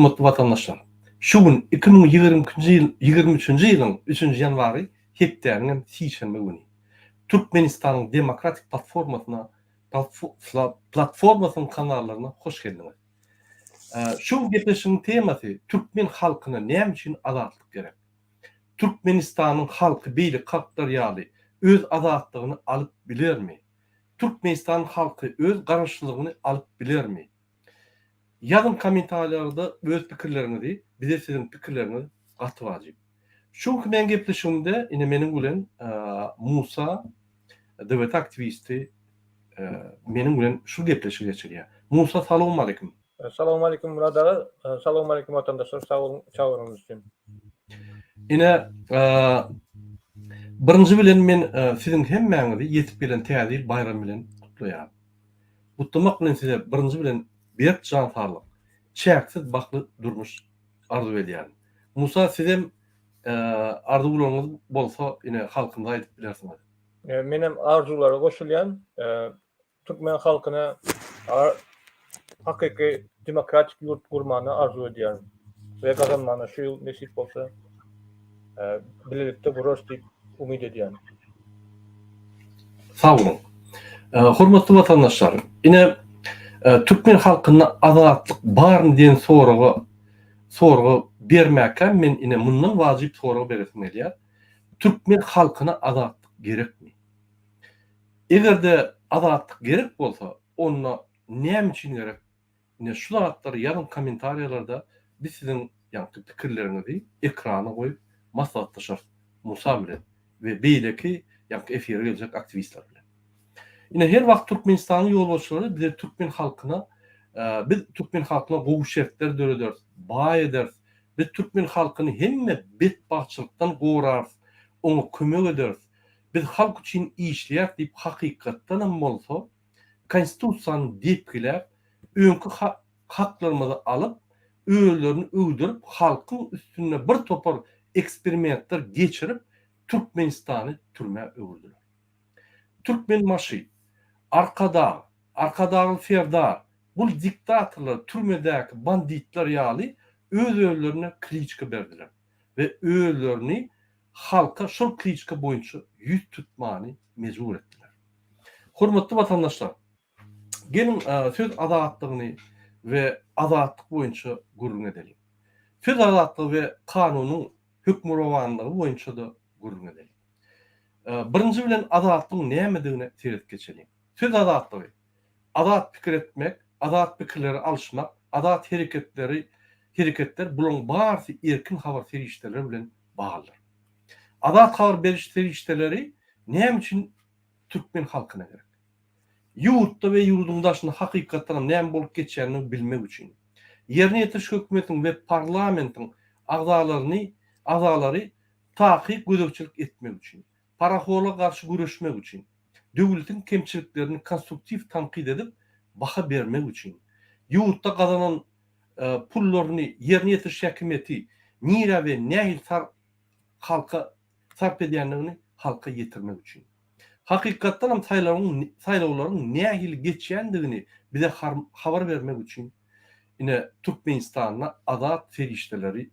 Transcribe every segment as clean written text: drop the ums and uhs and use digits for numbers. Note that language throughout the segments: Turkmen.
Hormatly watandaşlar! Şu gün 2022-nji ýyl 23-nji ýylyň üçünji ýanwary hepdäniň hem sişenbe güni. Türkmenistanyň Demokratik platformasyna platformasynyň kanallaryna hoş geldiňiz. Şu gün gepleşigiň temasy Türkmen halkyna näme üçin azatlyk gerek? Türkmenistanyň halky beýleki halklar ýaly öz azatlygyny alyp bilermi? Türkmenistan halky öz garaşsyzlygyny alyp bilermi? Ýazyň kommentariýalarda öz pikirleriňizi bize siziň pikirleriňiz gaty wajyp. Şu günki meň gepleşigimde ine meniň bilen Musa DWT aktiwisti meniň bilen şu gepleşigi geçirýär. Musa salowmaleýkim. Salowmaleýkim Myrat aga. Salowmaleýkim watandaşlar sag boluň çagyrynyňyz üçin. Ine birinji bilen men siziň hemmäňizi ýetip gelen täze ýyl baýramy bilen gutlaýaryn. Gutlamak bilen size birinji bilen berk jan saglyk, çäksiz bagtly durmuş arzuw edýärin. Musa sizem arzuwlaryňyz bolsa ine halkymyza aýdyp bilersiňiz. Menem arzuwlara goşulýan. Türkmen halkyna hakyky demokratik ýurt gurmany arzuw edýärin we gazanmany şu ýyl nesip bolsa bilelikde gurarys diýip umyt edýärin. Sag boluň. Hormatly watandaşlar, ine türkmen halkynda azatlyk barmy diýen soraga soraga bermäkäm men ine mundan wajyp sorag beresim gelýär. Türkmen halkyna azatlyk gerekmi? Eger-de azatlyk gerek bolsa, onda näme üçin gerek? Ine şu zatlary ýazyň kommentariýalarda biz siziň ýaňky pikirleriňizi ekrana goýup maslahatlaşarys Musa bilen we beýleki ýaňky efire geljek aktiwistler bilen. Ine her wagt Türkmenistanyň ýolbaşçylary bize türkmen halkyna biz türkmen halkyna gowy şertler dörederis, baý ederis, biz türkmen halkyny hemme betbagtçylykdan gorarys, oňa kömek ederis, Biz halk üçin işleýäris diýip hakykatdanam bolsa konstitusiýany depgiläp öňki haklarymyzy alyp özlerini öwdürip halkyň üstünde bir topar eksperimentler geçirip Türkmenistany türmä öwürdiler. Türkmenbaşy, Arkadag, Arkadagly Serdar bul diktatorlar türmedäki banditler ýaly öz özlerine kliçka berdiler we özlerini halka şol kliçka boýunça ýüz tutmany mejbur etdiler. Hormatly watandaşlar, geliň söz azatlygyny we azatlyk boýunça gürrüň edeliň. Söz azatlygy we kanunyň hökmürowanlygy boýunça-da gürrüň edeliň. Birinji bilen azatlygyň nämedigine seredip geçeliň. Söz azatlygy, azat pikir etmek, azat pikirleri alyşmak, azat hereketleri hereketler bularyň barysy erkin habar serişdeleri bilen baglydyr. Azat habar beriş serişdeleri näme üçin türkmen halkyna gerek? Ýurtda we ýurduň daşynda hakykatdanam näme bolup geçýänini bilmek üçin. Ýerine ýetiriş hökümetiň we parlamentiň agzalaryny agzalary takyk gözegçilik etmek üçin. Parahorlyga garşy göreşmek üçin. Döwletiň kemçiliklerini konstruktiw tankyt edip, baha bermek üçin. Ýurtda gazanan pullaryny ýerine ýetiriş häkimiýeti nirä we nähili halka sarp edýändigini halka ýetirmek üçin. Hakykatdanam saýlawyň saýlawlaryň nähili geçýändigini bize habar bermek üçin ine Türkmenistanda azat serişdeleri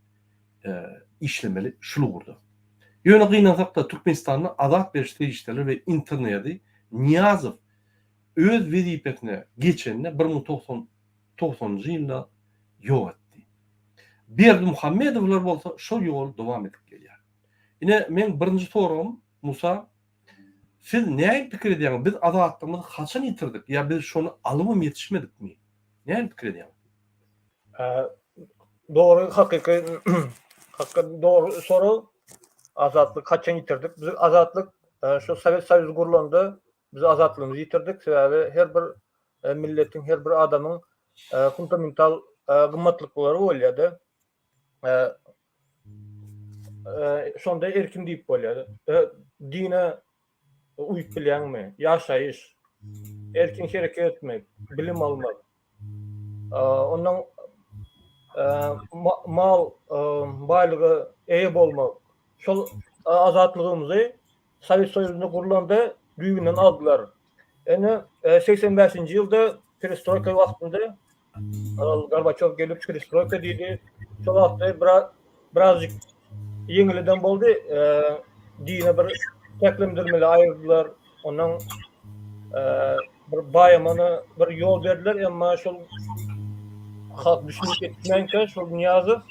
işlemeli şul ugurda. Ýöne gynansakda Türkmenistanda azat beriş serişdeleri we internedi Nyýazow öz wezipesine geçende 1090 togsanynjy ýylda ýok etdi. Berdimuhamedowlar bolsa şol ýoly dowam edip gelýär. Ine meň birinji soragym Musa siz nähili pikir edýäňiz biz azatlygymyzy haçan ýitirdik ýa biz şony alybam ýetişmedikmi? Nähili pikir edýäňiz? Dogry hakyky hakyky dogry sorag azatlyk haçan ýitirdik? Biz azatlyk şu Sowet Soýuzy gurlanda biz azatlygymyzy ýitirdik sebäbi her bir milletiň her bir adamyň fundamental gymmatlyklary bolýar-da. Şonda erkin diýip bolýar. Dine uýup bilýäňmi? Ýaşaýyş, erkin hereket etmek, bilim almak. Ondan mal baýlyga eýe bolmak. Şol azatlygymyzy Sowet Soýuzynda gurlanda düýbünden aldylar. Ine 85-nji ýylda perestroýka wagtynda. Ol Gorbaçew gelip perestroýka diýdi. Şo wagtda biraz birazjyk ýeňileden boldy. Dine bir çäklendirmeli aýyrdylar. Ondan bir baýamana bir ýol berdiler, emma şol halk düşünip ýetmänkä şol Nyýazow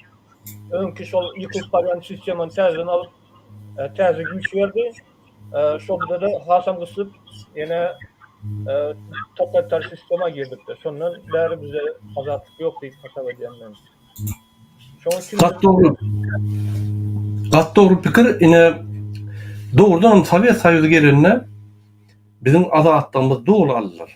öňki şol ýykylyp barýan sistemany täzeden alyp täze güýç berdi. Şonda-da hasam gysyp ýene totalitar sistema girdik-de. Şondan bäri bize azatlyk ýok diýip hasap edýän men. Şonuň üçin Gaty dogry. Gaty dogry pikir. Ine dogrudan hem Sowet Soýuzy gelende biziň azatlygymyzy doly aldylar.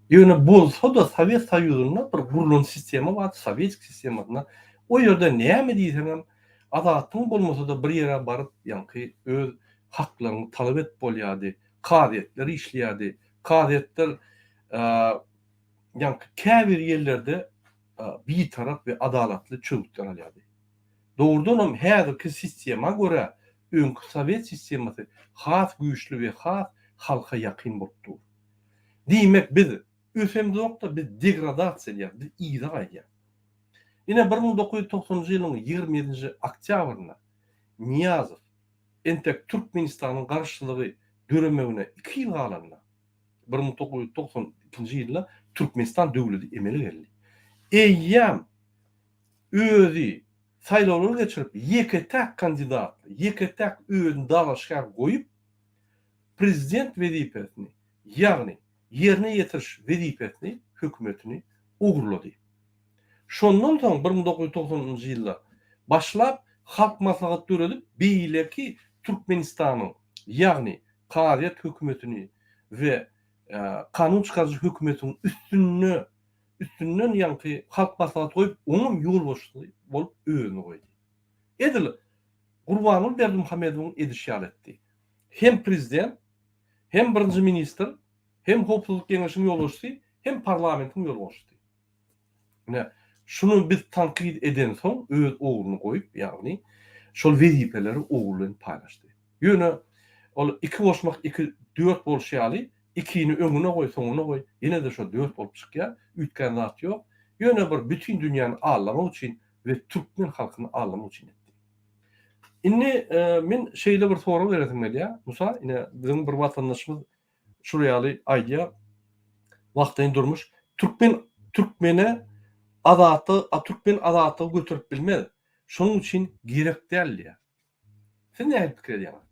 Ýöne bolsa-da Sowet Soýuzynda bir gurlan sistema bardy, sowetski sistemasynda. O ýerde näme diýseňem azatlygyň bolmasa-da bir ýere baryp ýaňky öz haklaryňy talap edip bolýardy. Kazyýetler işleýärdi. Kazyýetler ýaňky käbir ýerlerde bitarap we adalatly çözgütler alýardy. Dogrudanam häzirki sistema görä öňki sowet sistemasy has güýçli we has halka ýakyn bolup dur. Diýmek biz ösemzokda biz degradasiýa edýäris, biz yza gaýdýarys. Ine 1990-njy ýylyň 27-nji oktýabrynda Nyýazow entek Türkmenistanyň garaşsyzlygy döremegine iki ýyl galanda, 1992-nji ýylda Türkmenistan döwleti emele geldi. Eýýäm özi saýlawlary geçirip, ýeke-täk kandidatly, ýeke-täk özüni dalaşgär goýup, prezident wezipesini, ýagny ýerine ýetiriş wezipesini, hökümetini ogurlady. Şondan soň 1990-njy ýylda başlap Halk Maslahaty döredip, beýleki Türkmenistanyň, ýagny kazyýet hökümetini we kanun çykaryjy hökümetiň üstünde üstünden ýaňky Halk Maslahaty goýup, oňam ýolbaşçysy bolup özüni goýdy. Edil Gurbanguly Berdimuhamedowyň edişi ýaly etdi. Hem prezident, hem birinji ministr, hem Howpsuzlyk geňeşiniň ýolbaşçysy, hem parlamentiň ýolbaşçysy. Ine, şuny biz tankyt edensoň öz ogluny goýup, ýagny şol wezipeleri ogly bilen paýlaşdy. Ýöne ol iki goşmak iki dört bolşy ýaly, ikini öňüne goý, soňuna goý, ýene-de şo dört bolup çykýar, üýtgän zat ýok. Ýöne bir bütin dünýäni aldamak üçin we türkmen halkyny aldamak üçin etdi. Indi men şeýle bir sorag beresim gelýär, Musa, ine biziň bir watandaşymyz şul ýaly aýdýar, wagtlaýyn durmuş türkmen türkmene azatlygy a türkmen azatlygy göterip bilmez. Şonuň üçin gerek däl diýýär. Siz nähili pikir edýäňiz?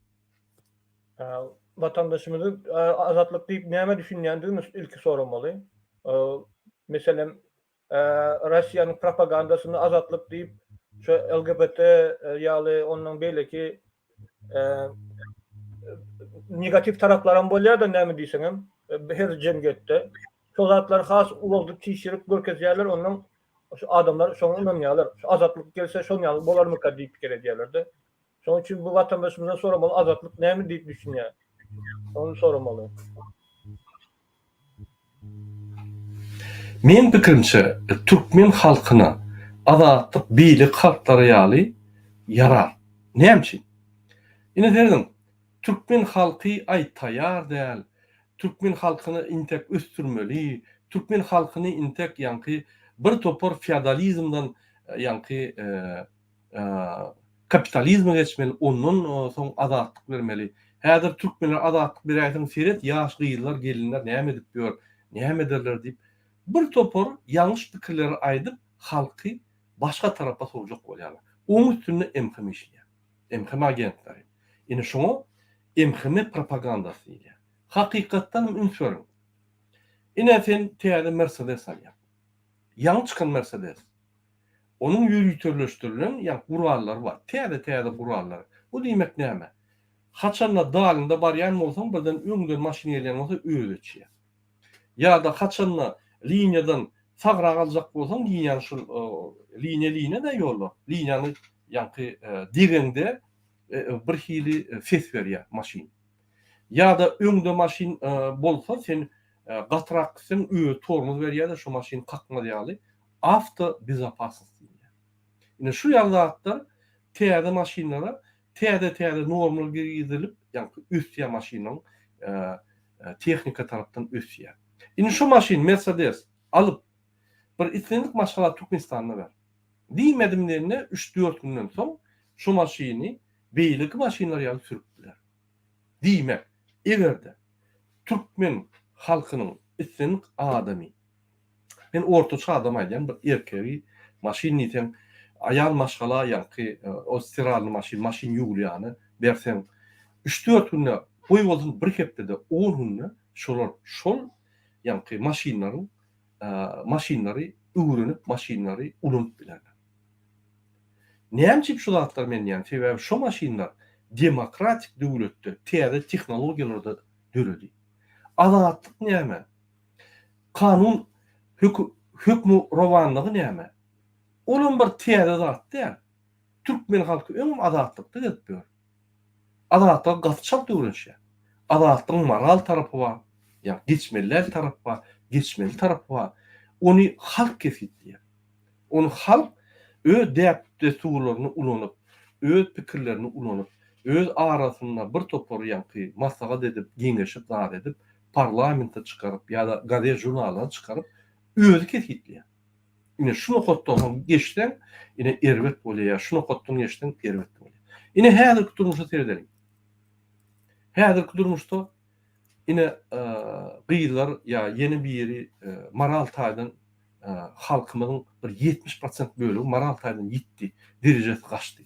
Watandaşymyzy azatlyk diýip nämä düşünýändigini ilki soramaly. Meselem, Russiýanyň propagandasyny azatlyk diýip, şu LGBT ýaly ondan beýleki negatiw taraplaram bolýar-da näme diýseňem her jemgyýetde. Şo zatlary has ulaldyp çişirip görkezýärler ondan şu adamlar şoňa ynanýarlar. Şu azatlyk gelse şon ýaly bolarmyka diýip pikir edýärler-de. Şonuň üçin bu watandaşymyzdan soramaly azatlyk näme diýip düşünýär. Ony soramaly. Meň pikirimçe türkmen halkyna azatlyk beýleki halklara ýaly ýarar. Näme üçin? Ine serediň, türkmen halky aý taýar däl, türkmen halkyny intek ösdürmeli, türkmen halkyny intek ýaňky bir topar feodalizmden ýaňky kapitalizme geçmeli, ondan soň azatlyk bermeli. Häzir türkmenlere azatlyk beräýseň seret ýaş gyzlar, gelinler näme edip ýör, näme ederler diýip, bir topar ýalňyş pikirleri aýdyp halky başga tarapa sowjak bolýarlar. Oň üstünde MHM işleýär. MHM agentleri. Ine şoňa MHM propagandasy diýilýär. Hakykatdanam üns beriň. Ine sen täze Mercedes alýaň. Ýaňy çykan Mercedes. Onuň ýöriteleşdirilen ýa gurallary bar. Täze-täze gurallar. Bu diýmek näme? Haçanda dalyňda barýan bolsaň, birden öňden maşyn gelýän bolsa özi öçýär. Ýa-da haçanda liniýadan sagrak aljak bolsaň, liniýany şul liniýa liniýa-da ýollar. Liniýany ýaňky degeňde bir hili ses berýär maşyn. Ýa-da öňde maşyn bolsa sen gatyrak gitseň özi tormoz berýär-de şo maşyn kakmaz ýaly. Awto bezopasnost diýilýär. Ine şu ýaly zatlar täze maşynlara täze-täze normalar girizilip, ýaňky ösýär maşynyň tehnika tarapdan ösýär. Indi şu maşyn Mercedes alyp. Bir islendik maşgala Türkmenistanda ber. Diýmedim diýende üç-dört günden soň şu maşyny beýleki maşynlar ýaly sürüp biler. Diýmek, eger-de türkmen halkynyň islendik adamy, men ortaça adam aýdýan, bir erkegi maşyn diýseň, aýal maşgala ýaňky o stiralnyý maşyn, maşyn ýuwulýany berseň, üç-dört günde, goý bolsun bir hepdede, on günde şolar şol ýaňky maşynlaryň maşynlary öwrenip, maşynlary ulanyp bilerler. Näme üçin şu zatlary men diýýän? Sebäbi şo maşynlar demokratik döwletde täze tehnologiýalarda döredi. Azatlyk näme? Kanun hökmürowanlygy näme? Olam bir täze zat däl. Türkmen halky öňem azatlykda gezip ýör. Azatlyga gaty çalt öwrenişýär. Azatlygyň moral tarapy bar, ýa geçmeli däl tarapy bar, geçmeli tarapy bar. Ony halk kesgitleýär. Ony halk öz däp-dessurlaryny ulanyp, öz pikirlerini ulanyp, öz arasynda bir topar ýaňky maslahat edip, geňeşip zat edip, parlamente çykaryp ýa-da gazet-žurnallara çykaryp, özi kesgitleýär. Ine şu nokatdan soň geçseň, ine erbet bolýar ýa şu nokatdan geçseň erbet bolýar. Ine häzirki durmuşa seredeliň. Häzirki durmuşda ine gyzlar ýa ýene biri moral taýdan halkymyzyň bir 70 prosent bölegi moral taýdan ýitdi, derejesi gaçdy.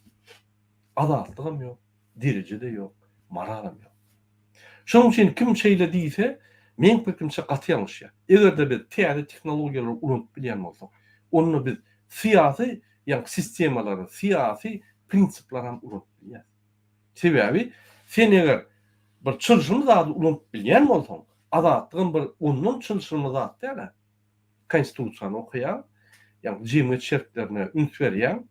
Azatlygam ýok, dereje-de ýok, moralam ýok. Şonuň üçin kim şeýle diýse, meň pikirimçe gaty ýalňyşýar. Eger-de biz täze tehnologiýalary ulanyp bilýän bolsak, onda biz syýasy ýagny sistemalary, syýasy prinsipleri hem ulanyp bilýäris. Sebäbi sen eger bir çylşyrymly zady ulanyp bilýän bolsaň, azatlygam bir ondan çylşyrymly zat däl-ä. Konstitusiýany okaýaň, ýagny jemgyýet şertlerine üns berýäň,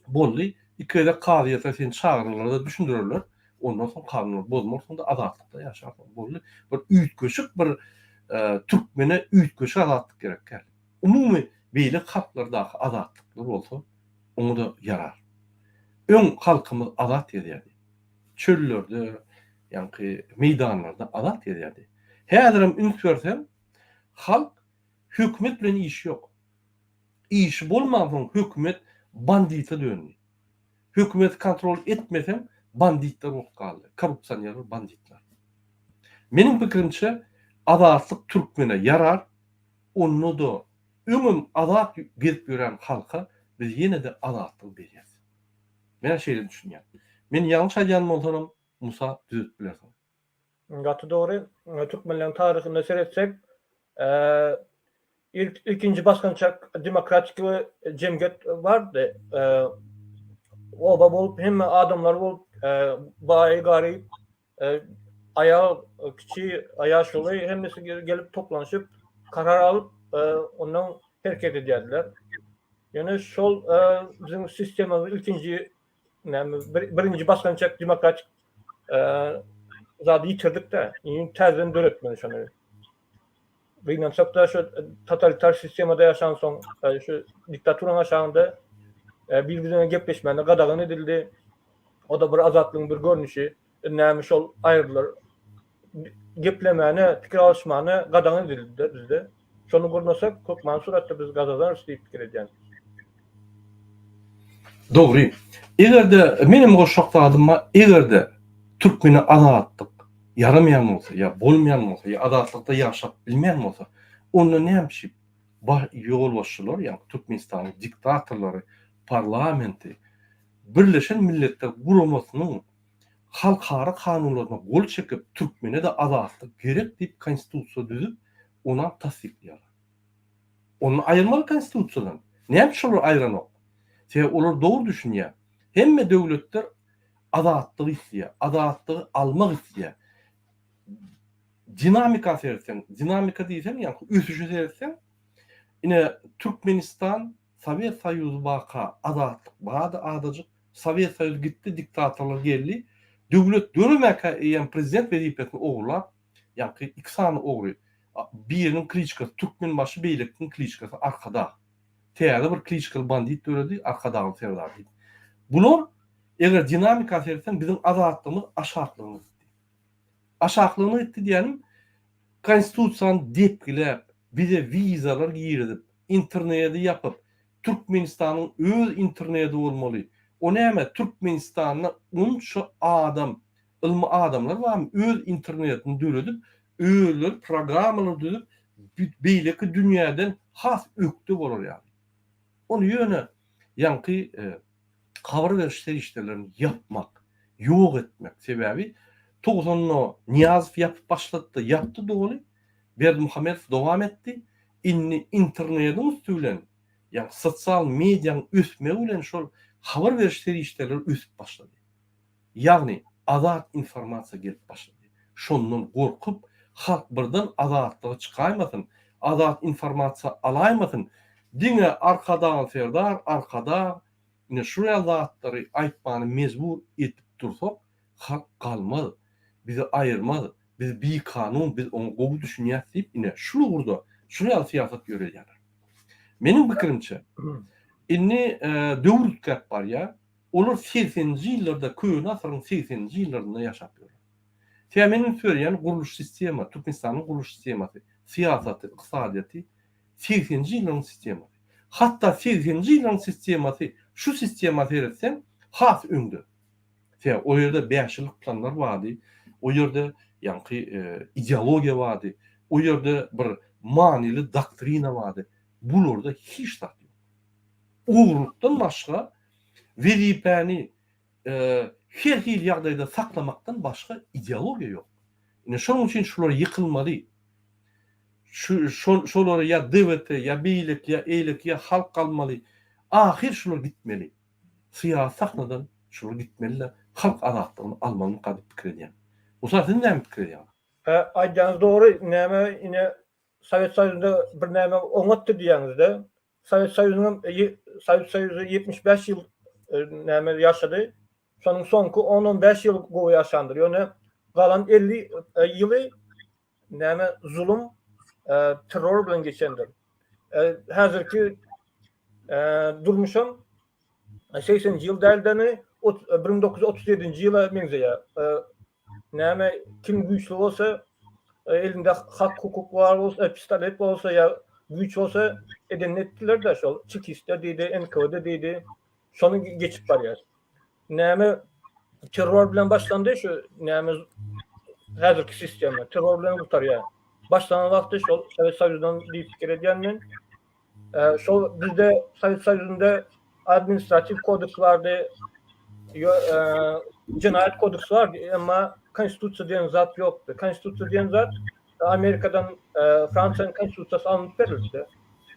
boldy. Iki gezek kazyýete seni çagyrarlar-da düşündirerler. Ondan soň kanunlary bozmarsyň-da azatlykda ýaşarsyň. Boldy. Bir üýtgeşik bir türkmene üýtgeşik azatlyk gerek däl. Umumy beýleki halklardaky azatlyklar bolsa oňa-da ýarar. Öň halkymyz azat gezýärdi. Çöllerde, ýaňky meýdanlarda azat gezýärdi. Häzirem üns berseň, halk hökümet bilen işi ýok. Işi bolmansoň hökümet bandite döndi. Hökümeti kontrol etmeseň banditler bolup galdy. Korrupsionerler banditler. Meniň pikirimçe azatlyk türkmene ýarar, onda-da öňem azat gezip ýören halka biz ýene-de azatlygy berýäs. Men şeýle düşünýän. Men ýalňyş aýdýan bolsanam Musa düzetip bilersiň. Gaty dogry. Türkmenleriň taryhyna seretsek, ilkinji basgançak demokratik jemgyýet bardy. Oba bolup, hemme adamlar bolup, baý, garyp, aýal, kiçi, ýaşuly hemmesi gelip toplanyşyp, karar alyp, ondan hereket edýärdiler. Ýöne şol biziň sistemamyz ilkinji näme birinji basgançak demokratik zady ýitirdik-de, indi täzeden döretmeli şony. Gynansak-da şu totalitar sistemada ýaşansoň, şu diktaturanyň aşagynda bir-birine gepleşmäne gadagan edildi. O-da bir azatlygyň bir görnüşi. Näme şol aýyrdylar. Geplemäne, pikir alyşmana gadagan edildi bizde. Şony gurnasak, hökmany suratda biz gazanarys diýip pikir edýän. Dogry. Eger-de menem goşjak zadym bar, eger-de türkmene azatlyk ýaramaýan bolsa, ýa bolmaýan bolsa, ýa azatlykda ýaşap bilmeýän bolsa, onda näme üçin ýolbaşçylar, ýagny Türkmenistanyň diktatorlary, parlamenti Birleşen Milletler Guramasynyň halkara kanunlaryna gol çekip, türkmene-de azatlyk gerek diýip konstitusiýa düzüp, onam tassyklaýarlar. Ony aýyrmaly konstitusiýadan. Näme üçin şolar aýyranok? Sebäbi olar dogry düşünýär. Hemme döwletler azatlygy isleýär, azatlygy almak isleýär. Dinamika seretseň, dinamika diýseň, ýagny ösüşe seretseň, ine Türkmenistan Sowet Soýuzy barka azatlyk bardy azajyk, Sowet Soýuzy gitdi, diktatorlar geldi. Döwlet döremäkä eýýäm prezident wezipesini ogurlap, ýaňky iki sany ogry, biriniň kliçkasy Türkmenbaşy, beýlekisiniň kliçkasy Arkadag. Täze bir kliçkaly bandit döredi, Arkadagly Serdar diýip. Bular, eger dinamika seretseň, biziň azatlygymyz aşaklygyna gitdi. Aşaklygyna gitdi diýýänim, konstitusiýany depgiläp, bize wizalar girizip, Internedi ýapyp, Türkmenistanyň öz internedi bolmaly. O näme Türkmenistanda onça adam, ylmy adamlar barmy öz internetini döredip, özleri programmalar düzüp beýleki dünýäden has ökde bolar ýaly. Ony ýöne ýaňky habar beriş serişdelerini ýapmak, ýok etmek. Sebäbi togsanda Nyýazow ýapyp başlady-da ýapdy doly, Berdimuhamedow dowam etdi. Indi internediň üsti bilen, ýagny sosial mediaň ösmegi bilen şol habar beriş serişdeleri ösüp başlady. Ýagny azat informasiýa gelip başlady. Şondan gorkup, halk birden azatlyga çykaýmasyn, azat informasiýa alaýmasyn, diňe Arkadagly Serdar, Arkadag, ine şu ýaly zatlary aýtmany mejbur edip dursak, halk galmaz, bizi aýyrmaz, biz bikanun, biz oňa gowy düşünýäs diýip, ine şul ugurda şul ýaly syýasat ýöredýärler. Meniň pikirimçe, indi döwür üýtgäp barýar, Olar segseninji ýyllarda, köne asyryň segseninji ýyllarynda ýaşap ýörler. Sebäbi men üns berýän gurluş sistema, Türkmenistanyň gurluş sistemasy, syýasaty, ykdysadyýeti segseninji ýyllaryň sistemasy. Hatda segseninji ýyllaryň sistemasy şu sistema seretseň has öňde. Sebäbi o ýerde bäşýyllyk planlar bardy, o ýerde ýaňky ideologiýa bardy, o ýerde bir manyly doktrina bardy. Bularda hiç zat ýok. Ogurlykdan başga wezipäni her hili ýagdaýda saklamakdan başga ideologiýa ýok. Ine şonuň üçin şular ýykylmaly. Şu şolary ýa DWT, ýa beýleki, ýa eýleki, ýa halk almaly. Ahyr şular gitmeli. Syýasy sahnadan şular gitmeli-de, halk azatlygyny almalymyka diýip pikir edýän. Musa siz näme pikir edýäňiz? Aýdýanyňyz dogry, näme ine Sowet Soýuzynda bir näme oňatdy diýýäňizde. Sowet Soýuzynyň Sowet Soýuzy 75 ýyl näme ýaşady. Şonuň soňky 10-15 ýyl gowy ýaşandyr. Ýöne galan 50 ýyly näme zulum, terror bilen geçendir. Häzirki durmuşam 80-nji ýyl däl-de, 1937-nji ýyla meňzeýär. Näme kim güýçli bolsa, elinde hak-hukuk bar bolsa, pistolet bolsa ýa güýç bolsa edenini etdiler-de şol çekistler diýdi, NKWD diýdi. Şony geçip barýar. Näme terror bilen başlandy şu näme häzirki sistema terror bilen gutarýar. Başlanan wagty şol Sowet Soýuzyndan diýip pikir edýän men. Şol bizde Sowet Soýuzynda administratiw kodeks bardy, jenaýat kodeksi bardy, emma konstitusiýa diýen zat ýokdy. Konstitusiýa diýen zat Amerikadan Fransiýanyň konstitusiýasy alnyp berildi.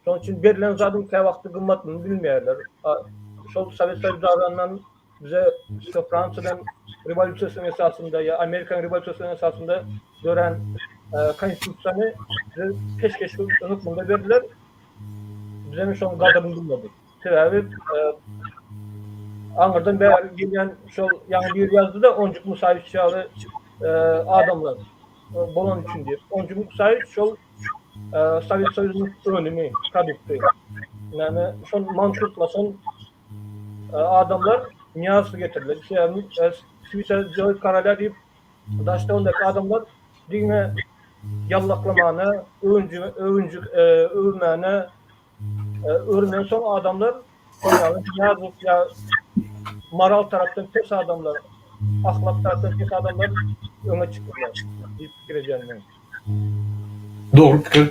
Şonuň üçin berlen zadyň käwagtda gymmatyny bilmeýärler. Şol Sowet Soýuzy darandan bize şu Fransiýadan rewolýusiýasynyň esasynda ýa Amerikanyň rewolýusiýasynyň esasynda dörän konstitusiýany bize peşgeş hökmünde berdiler. Biz hem şonuň gadyryny bilmedik. Sebäbi aňyrdan bäri gelýän şol ýaňy biri ýazdy-da Onjuk Musaýewiç ýaly adamlar bolany üçin diýip. Onjuk Musaýewiç şol Sowet Soýuzynyň önümi, produkty. Näme şol mankurtlaşan adamlar Nyýazowy getirdiler. Sebäbi Swisa Joý Karolýa diýip daş-töwerekdäki adamlar diňe ýallaklamana, öwünji öwünji öwmäne öwrenensoň adamlar şol Nyýazow ýa moral tarapdan pes adamlar, ahlak tarapdan pes adamlar öňe çykdylar diýip pikir edýän men. Dogry pikir.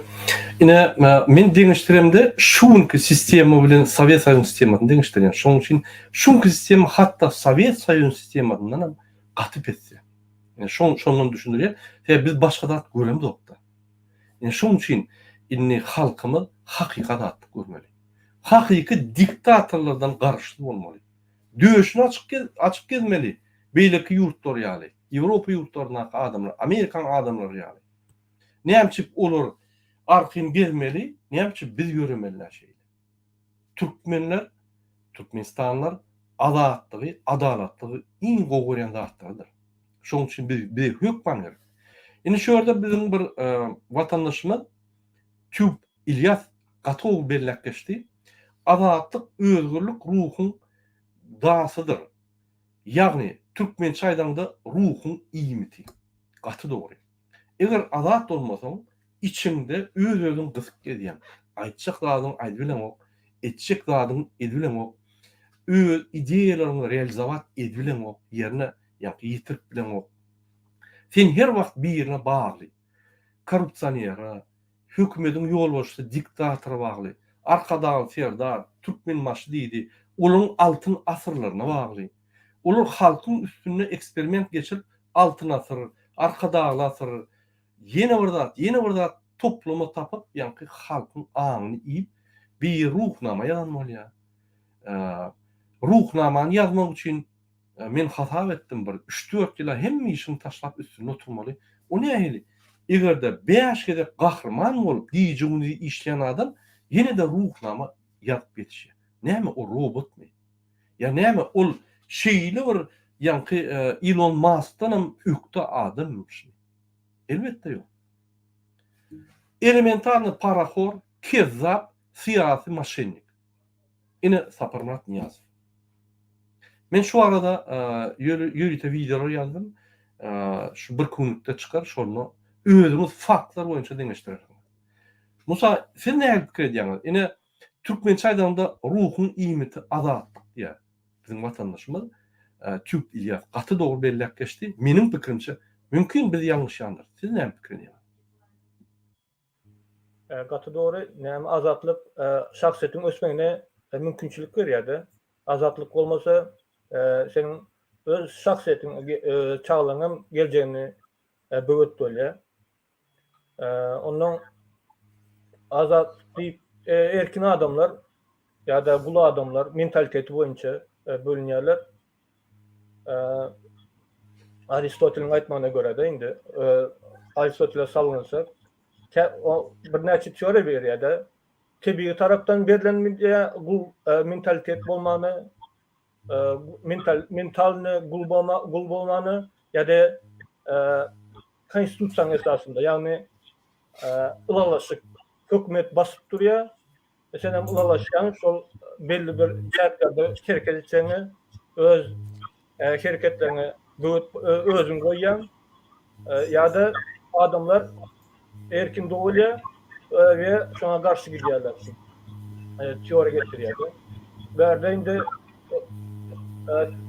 Ine, men deňeşdiremde şu günki sistema bilen Sowet Soýuzynyň sistemasyny deňeşdirýän. Şonuň üçin şu günki sistema hatda Sowet Soýuzynyň sistemasyndan hem gaty pesde. Ine, şon şondan düşündirýär. Sebäbi biz başga zat göremzokda. Ine, şonuň üçin indi halkymyz hakyky azatlyk görmeli. Hakyky diktatorlardan garaşsyz bolmaly. Döşüni açyk açyp gezmeli beýleki ýurtlar ýaly. Ýewropa ýurtlaryndaky adamlar, Amerikanyň adamlary ýaly. Näme üçin olar arkaýyn gezmeli, näme üçin biz ýöremeli şeýle? Türkmenler, türkmenistanlylar azatlygy, adalatlygy iň gowy görýän zatlarydyr. Şonuň üçin biz bize hökman gerek. Indi şu ýerde biziň bir watandaşymyz Tüp Ilýas gaty gowy belläp geçdi. Azatlyk özgürlik ruhuň dasydyr. Ýagny, türkmençe aýdaňda ruhuň iýmiti. Gaty dogry. Eger azat bolmasaň, içiňde öz-özüňi gysyp gezýäň. Aýtjak zadyňy aýdybileňok, etjek zadyňy edibileňok, öz ideýalaryňy realizowat edibileňok, ýerine ýaňky ýetirip bileňok. Sen her wagt birine bagly. Korrupsionere, hökümediň ýolbaşçysy diktatora bagly. Arkadagly Serdar, Türkmenbaşy diýdi, olaryň altyn asyrlaryna bagly. Olar halkyň üstünde eksperiment geçirip altyn asyr, Arkadagly asyr, Ýene bir zat, ýene bir zat topluma tapyp, ýaňky halkyň aňyny iýip, bir Ruhnama ýazan bolýar. Ruhnamany ýazmak üçin men hasap etdim, bir üç-dört ýyla hemme işiňi taşlap üstünde oturmaly. O nähili? Eger-de bäş gezek gahryman bolup, gije-gündiz işleýän adam ýene-de Ruhnama ýazyp ýetişýär. Näme, o robotmy? Ýa näme, ol şeýle bir ýaňky Ilon Maskdanam ökde adammyşmy? Elbetde ýok. Elementarny parahor, kezzap, syýasy moşennik. Ine Saparmyrat Nyýazow. Men şu barada ýörite wideolar ýazdym. Şu bir günlükde çykar, şonda özüňiz faktlar boýunça deňeşdirersiňiz. Musa, siz nähili pikir edýäňiz? Ine, türkmençe aýdanda ruhuň iýmiti azatlyk diýýär. Biziň watandaşymyz Tüp Ilýas gaty dogry belläp geçdi. Meniň pikirimçe, mümkin biz ýalňyşýandyrys. Siz näme pikir edýäňiz? Gaty dogry. Näme azatlyk şahsyýetiň ösmegine mümkinçilik berýär-de. Azatlyk bolmasa, seniň öz şahsyýetiň, çagalaryň hem geljegini böwet bolýar. Ondan azat diýip erkin adamlar ýa-da gul adamlar mentaliteti boýunça bölünýärler. Aristoteliň aýtmagyna görä-de indi Aristotele salgylansak, birnäçe teoriýa berýär-de. Tebigy tarapdan berlen gul mentalitet bolmany, mental mentalny gul bolma gul bolmany ýa-da konstitusiýanyň esasynda, ýagny ylalaşyk hökümet basyp durýar, sen hem ylalaşýaň şol belli bir çäklerde hereket etjegiňe, öz hereketleriňe böwet özüň goýýaň ýa-da adamlar erkin dogulýar we şoňa garşy gidýärler. Teoriýa getirýär. Bärde indi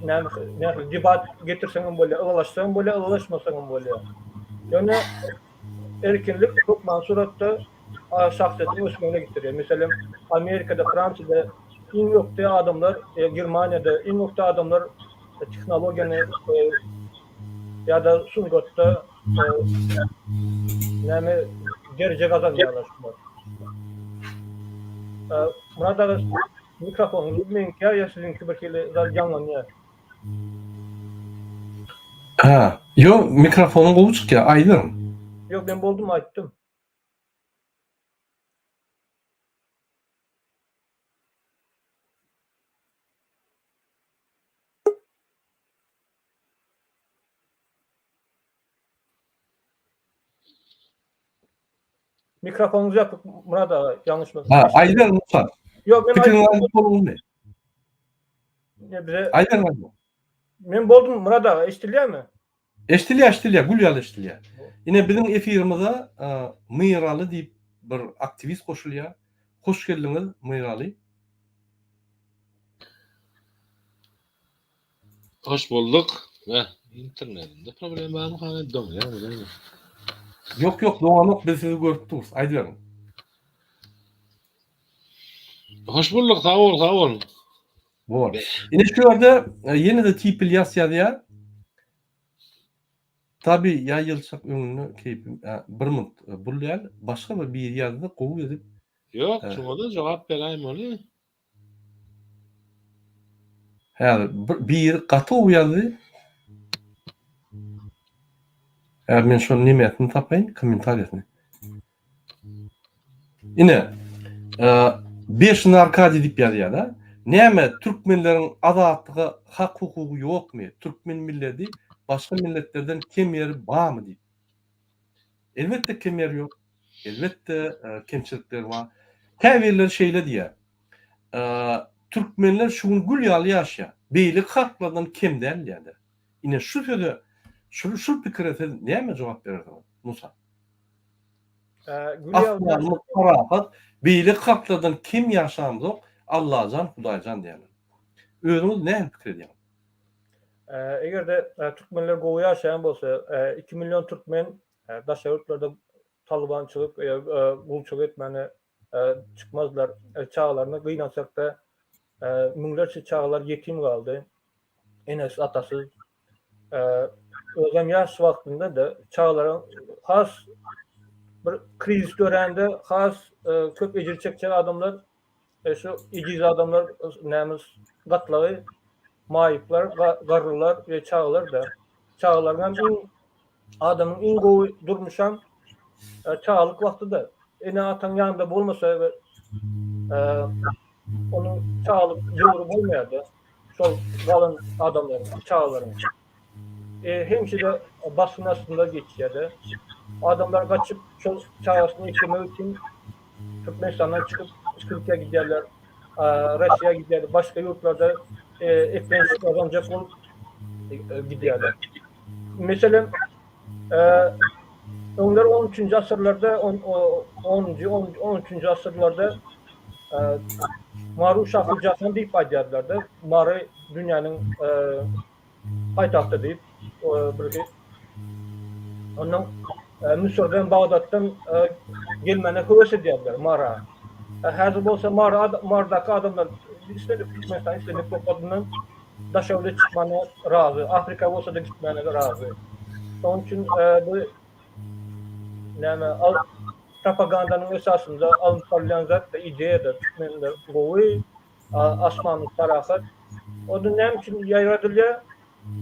näme näme debat getirseň hem bolýar, ylalaşsaň hem bolýar, ylalaşmasaň hem bolýar. Ýöne erkinlik hökman suratda şahsyýetiň ösmegine getirýär. Meselem, Amerikada, Fransiýada iň ökde adamlar, Germaniýada iň ökde adamlar tehnologiýany ýa-da sungatda näme dereje gazanýarlar şular. Myrat aga mikrofonyňyz meňki ýa siziňki bir hili zat ýaňlanýar. Ha, ýok mikrofonyň gowy çykýar, aýdyberiň. Ýok men boldum aýtdym. Mikrofonyňyz ýapyk Myrat aga, ýalňyşmasam. Ha, aýdyber Musa. Ýok, men Pikiriňi aýdyp bolduňmy? Ne bize Aýdyber aýdyber. Men boldum Myrat aga, eşidilýärmi? Eşidilýär, eşidilýär, gül ýaly eşidilýär. Ine biziň efirimize Myraly diýip bir aktiwist goşulýar. Hoş geldiňiz Myraly. Hoş bulduk. Heh, internetinde problem barmy hany doňýarmy näme? Ýok ýok doňanok biz sizi görüp durus aýdyberiň. Hoş bulduk sag bol sag bol. Bor. Ine şu ýerde e, ýene-de Tip Ilýas ýazýar. Tabi ýa ýylçak öňünde keýpim bir munt e, bul däl başga bir biri ýazdy gowy edip. Ýok, şuňa-da jogap beräýmeli. Häzir bir biri gaty gowy ýazdy. Häzir men şonuň nemesini tapaýyn, kommentariýasyny. Ine, e, Beşin Arkadiý diýip ýazýar-da. Näme, türkmenleriň azatlyga hak-hukugy ýokmy? Türkmen milleti başga milletlerden kem ýeri barmy diýip. Elbetde kem ýeri ýok. Elbetde kemçilikleri bar. Käbirleri şeýle diýýär. Türkmenler şu gün gül ýaly ýaşaýar. Beýleki halklardan kem däl diýýärler. Ine şu söze, şu şu pikire siz näme jogap berersiňiz, Musa? Asmanymyz parahat, beýleki halklardan kem ýaşamzok, Allajan, Hudaýjan diýýärler. Özüňiz nähili pikir edýäňiz? Eger-de türkmenler gowy ýaşaýan bolsa, 2 million türkmen daşary ýurtlarda talybançylyk ýa gulçulyk etmäne çykmazlar. Çagalaryny gynansakda müňlerçe çagalar ýetim galdy. Enesiz, atasyz. Özem ýaş wagtynda-da çagalaryň has bir krizis dörände has köp ejir çekjek adamlar şu ejiz adamlar näme gatlagy maýyplar, garrylar we çagalar-da. Çagalaryň hem iň adamyň iň gowy durmuşam çagalyk wagtyda. Ene-ataň ýanynda bolmasa we onuň çagalyk döwri bolmaýar-da. Şol galan adamlaryň, çagalaryň. Hemişe-de basgyn astynda geçýär-de. Adamlar gaçyp şol çagasyny eklemek üçin Türkmenistandan çykyp Türkiýä gidýärler, Russiýa gidýärler, başga ýurtlarda eklenç gazanjak bolup gidýärler. Meselem, öňler on üçünji asyrlarda, onunjy, on üçünji asyrlarda Maru şahy jahan diýip aýdýardylar-da, Mary dünýäniň paýtagty diýip, birki ondan Müsürden, Bagdatdan gelmäne höwes edýärdiler Mara. Häzir bolsa Mara, Mardaky adamlar islendik Türkmenistan islendik nokadyndan daşary ýurda çykmana razy, Afrika bolsa-da gitmäne razy. Şonuň üçin bu näme al propagandanyň esasynda alnyp barylýan zat-da, ideýa-da türkmenler gowy, asmanymyz parahat. O-da näme üçin ýaýradylýar?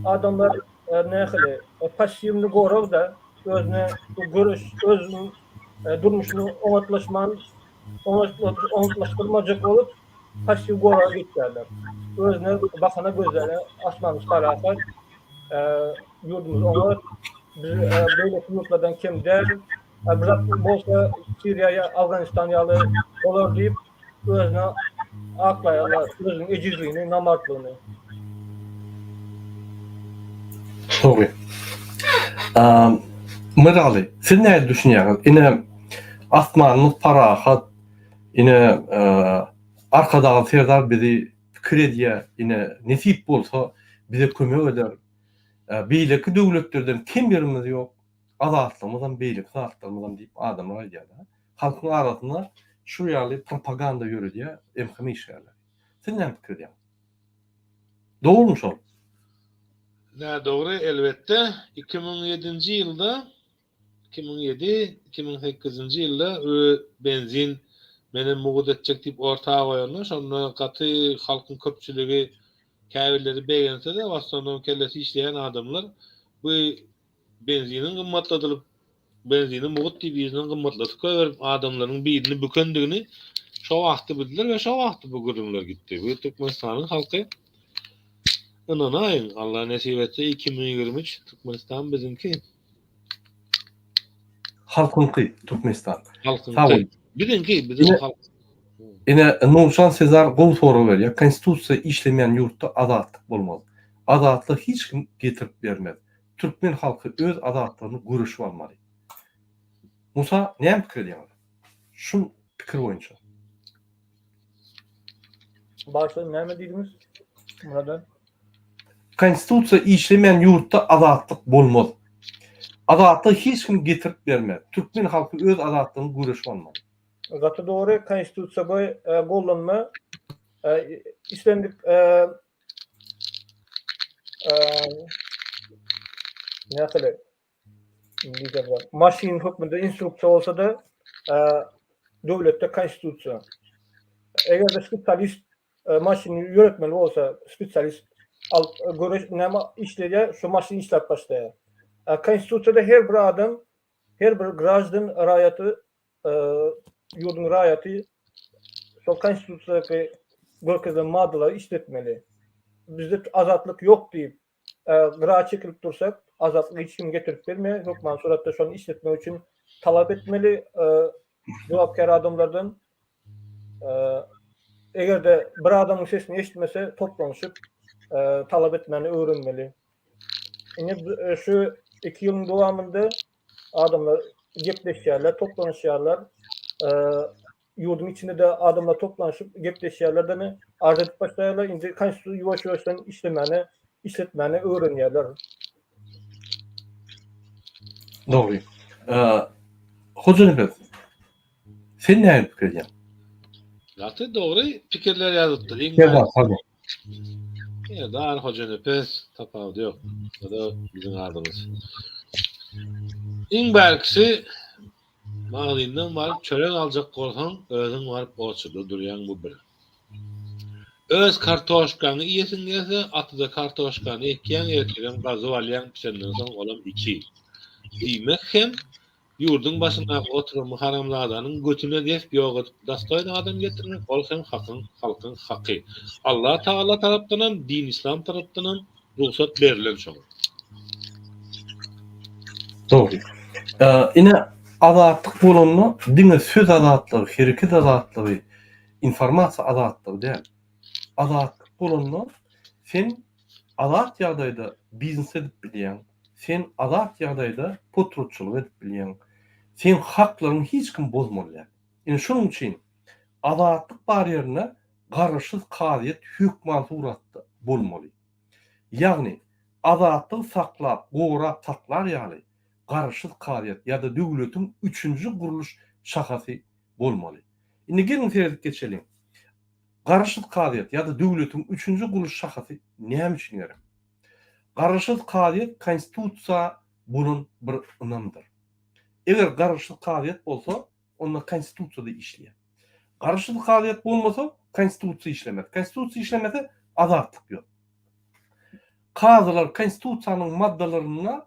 Adamlar nähili passiwny gorag-da, özüne göreş, özüniň durmuşyny oňatlaşman, oňatlaşdyrmajak bolup passiw goraga geçýärler. Özüne bahana gözleýärler, asmanymyz parahat, ýurdumyz oňat, biz beýleki ýurtlardan kem däl, bir zat bolsa Siriýa ýa Awganistan ýaly bolar diýip, özüne aklaýarlar, özüniň ejizligini, namartlygyny. Dogry. Myraly, siz nähili düşünýäňiz? Ine, asmanymyz parahat, ine, Arkadagly Serdar bizi pikir edýär, ine, nesip bolsa, bize kömek eder. Beýleki döwletlerden kem ýerimiz ýok, azatlygymyzam, beýleki zatlarymyzam diýip adamlar aýdýar-da. Halkyň arasynda şu ýaly propaganda ýöredýär MHM işgärleri. Siz näme pikir edýäňiz? Dogrumy şol? Nädogry elbetde. 2007-nji ýylda, 2007, 2008-nji ýylda ö benzin menem mugt etjek diýip orta goýanda şonda gaty halkyň köpçüligi käbirleri begense-de w osnovnom kellesi işleýän adamlar bu benziniň gymmatladylyp Benzini mugt diýip yzyndan gymmatladyp goýberip adamlaryň bilini bükendigini şo wagtda bildiler we şo wagtda bu gürrüňler gitdi. Bu Türkmenistanyň halky ynanaýyň Allah nesip etse 2023 Türkmenistan biziňki. Halkyňky Türkmenistan. Halkyňky. Biziňki biziň halk. Ine Nurjan Sezar gowy sorag berýär. Konstitusiýa işlemeýän ýurtda azatlyk bolmaz. Azatlygy hiç kim getirip bermez. Türkmen halky öz azatlygyny göreşip almaly. Musa näme pikir edýäňiz? Şu pikir boýunça. Başda näme diýdiňiz? Muradan. Konstitusiýa işlemeýän ýurtda azatlyk bolmaz. Azatlygy hiç kim getirip bermez. Türkmen halky öz azatlygyny göreşip almaly. Gaty dogry, konstitusiýa bu gollanma islendik Nähili diýerler, maşyn hökmünde instruksiýa bolsa-da, döwletde konstitusiýa. Eger-de spesialist maşyny ýöretmeli bolsa, spesialist alyp göreş näme işleýär, şu maşyn işläp başlaýar. Konstitusiýada her bir adam, her bir graždan raýaty ýurduň raýaty şol konstitusiýadaky görkezilen maddalary işletmeli. Bizde azatlyk ýok diýip, gyra çekilip dursak, azatlygy hiç kim getirip bermeýär. Hökman suratda şony işletmek üçin talap etmeli jogapkär adamlardan. Eger-de bir adamyň sesini eşitmese, toplanyşyp talap etmäni öwrenmeli. Indi şu iki ýylyň dowamynda adamlar. gepleşýärler, toplanyşýarlar. Ýurduň içinde-de adamlar toplanyşyp gepleşýärler demi, arz edip başlaýarlar. Indi konstitusiýa ýuwaş-ýuwaşdan işlemäne, işletmäne öwrenýärler. Dogry. Hojanepes, sen näme pikir edýäň? Gaty dogry pikirler ýazypdyr. Iň Serdar, pardon. Serdar Hojanepes tapawudy ýok. O da biziň adymyz. Iň bärkisi magazyndan baryp çörek aljak bolsaň, özüň baryp oçurda durýaň bu bir. Öz kartoşkaňy iýesiň gelse, atyza kartoşkany ekýäň, ertirem gazyp alýaň, pişenden soň olam iki. Diýmek hem Ýurduň başyndaky oturan bu haramzadanyň götüne dep ýok edip dastoýny adam getirmek ol hem hakyň halkyň haky. Allah Tagala tarapdanam din islam tarapdanam rugsat berilen şoňa. Dogry. Ine azatlyk bolanda diňe söz azatlygy, hereket azatlygy, informasiýa azatlygy däl. Azatlyk bolanda sen Azat ýagdaýda biznes edip bilýäň, sen azat ýagdaýda potratçylyk edip bilýäň. Seň haklaryňy hiç kim bozmaly däl. Ine şonuň üçin azatlyk bar ýerinde garaşsyz kazyýet hökman suratda bolmaly. Ýagny azatlygy saklap, gorap saklar ýaly garaşsyz kazyýet ýa-da döwletiň üçünji gurluş şahasy bolmaly. Indi geliň seredip geçeliň. Garaşsyz kazyýet ýa-da döwletiň üçünji gurluş şahasy näme üçin gerek? Garaşsyz kazyýet konstitusiýa bolan bir ynamdyr. Eger garaşsyz kazyýet bolsa, onda konstitusiýada işleýär. Garaşsyz kazyýet bolmasa, konstitusiýa işlemez. Konstitusiýa işlemese, azatlyk ýok. Kazylar konstitusiýanyň maddalarynda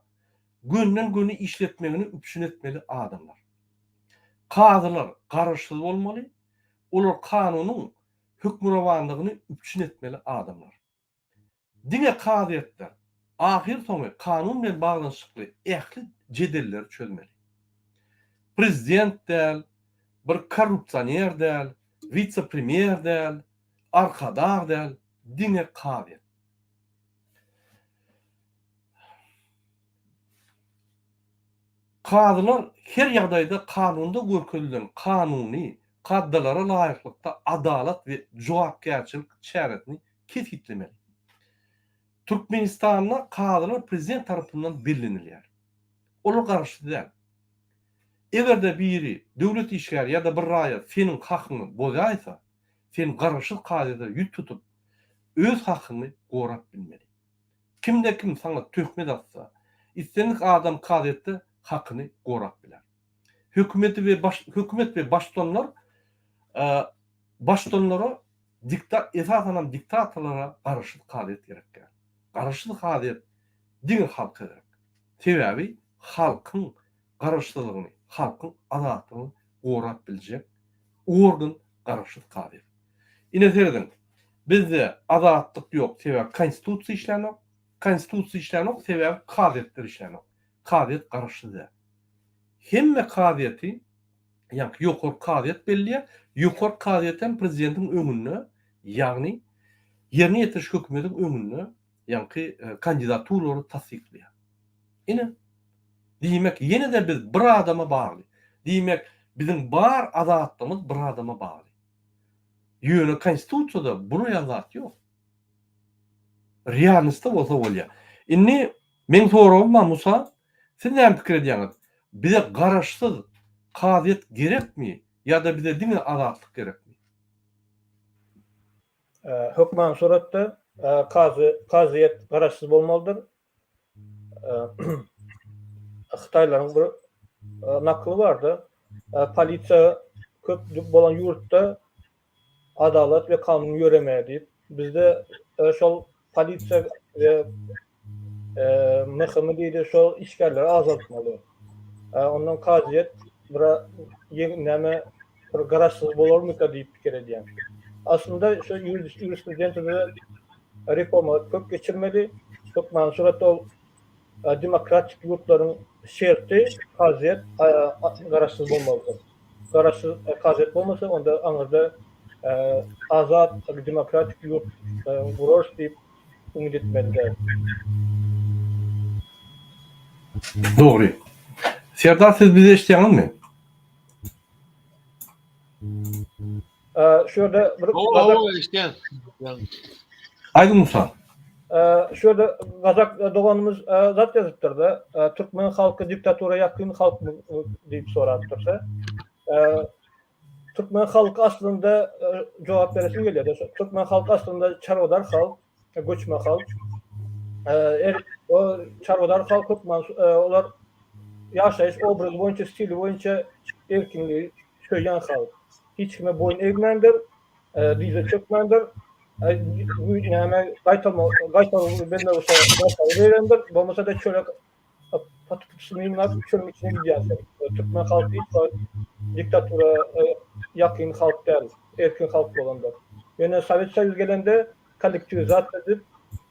gönden-göni işletmegini üpjün etmeli adamlar. Kazylar garaşsyz bolmaly, Olar kanunyň hökmürowanlygyny üpjün etmeli adamlar. Diňe kazyýetler ahyrsoňy kanun bilen baglanyşykly ähli jedelleri çözmeli. Prezident däl, bir korrupsioner däl, wise-premýer däl, arkadag däl, diňe kazyýet. Kazylar her ýagdaýda kanunda görkezilen kanuny kaddalara laýyklykda adalat we jogapkärçilik çäresini kesgitlemeli. Türkmenistanda kazylar prezident tarapyndan bellenilýär. Olar garaşsyz däl. Eger-de biri döwlet işgäri ýa-da bir raýat seniň hakyňy bozaýsa, sen garaşsyz kazyýete ýüz tutup, öz hakyňy gorap bilmeli. Kimde-kim saňa töhmet atsa, islendik adam kazyýetde hakyny gorap biler. Hökümeti we baş hökümet we baştutanlar baştutanlara dikta esasanam diktatorlara garaşsyz kazyýet gerek däl. Garaşsyz kazyýet diňe halka gerek. Sebäbi halkyň garaşsyzlygyny, halkyň azatlygyny gorap biljek organ garaşsyz kazyýet. Ine serediň, bizde azatlyk ýok, sebäbi konstitusiýa işlänok, konstitusiýa işlänok, sebäbi kazyýetler işlänok. Kazyýet garaşsyz däl. Hemme kazyýeti ýaňky ýokary kazyýet belleýär, ýokary kazyýet hem prezidentiň öňünde, ýagny ýerine ýetiriş hökümetiň öňünde ýaňky kandidaturalary tassyklaýar. Ine, diýmek, ýene-de biz bir adama bagly. Diýmek, biziň bar azatlygymyz bir adama bagly. Ýöne konstitusiýada bular ýaly zat ýok. Realnostda bolsa bolýar. Indi meň soragym bar Musa, siz näme pikir edýäňiz? Bize garaşsyz kazyýet gerekmi ýa-da bize diňe azatlyk gerekmi? Hökmany suratda kazy kazyýet garaşsyz bolmalydyr. Hytaýlaryň bir nakyly barda, polisiýa köp bolan ýurtda adalat we kanun ýöremeýär diýip. Bizde şol polisiýa we MHM diýdi şol işgärleri azaltmaly. Ondan kazyýet bir näme bir garaşsyz bolarmyka diýip pikir edýän. Aslynda şu ýurisprudensiýada reformalar köp geçirmeli. Hökmany suratda ol demokratik ýurtlaryň şerti kazyýet garaşsyz bolmalydyr. Garaşsyz kazyýet bolmasa onda aňyrda azat demokratik ýurt gurarys diýip umyt etmeli däl. Dogry. Serdar siz bizi eşitýäňizmi? Şu ýerde bir Hawa, eşitýän. Aýdyň Musa. Şu ýerde gazak doganymyz zat ýazypdyr-da, türkmen halky diktatura ýakyn halkmy diýip sorapdyr-da. Türkmen halky aslynda jogap beresim gelýär. Türkmen halky aslynda çarwadar halk, göçme halk. Er, o çarwadar halk hökman olar ýaşaýyş obrazy boýunça, stili boýunça erkinligi söýýän halk. Hiç kime boýun egmändir, dyza çökmändir. Näme gaýtalma, gaýtalma bermek bolsa gaýtalyp berendir. Bolmasa-da çöle Paty-putysyny ýygnap çölüň içine gidýärler. Türkmen halky hiç wagt diktatura ýakyn halk däl, erkin halk bolandyr. Ýöne Sowet Soýuzy gelende kollektiwizasiýa edip,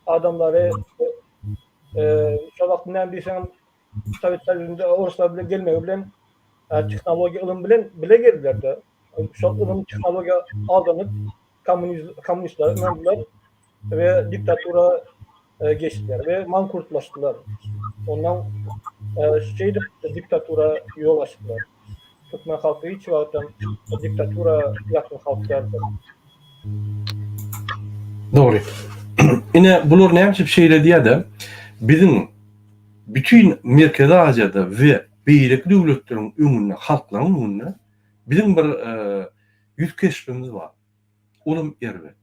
adamlary şol wagt näme diýseňem Sowet Soýuzynda oruslar bilen gelmegi bilen tehnologiýa ylym bilen bile geldiler-de. Şol ylym tehnologiýa aldanyp kommunistler ynandylar we diktatura geçdiler we mankurtlaşdylar. Ondan şeýdip diktatura ýol açdylar. Türkmen halky hiç wagtam diktatura ýakyn halk däldir. Dogry. Ine bular näme üçin şeýle diýýär-de, biziň bütin Merkezi Aziýada we beýleki döwletleriň öňünde, halklaryň öňünde biziň bir ýüz keşbimiz bar. Olam erbet.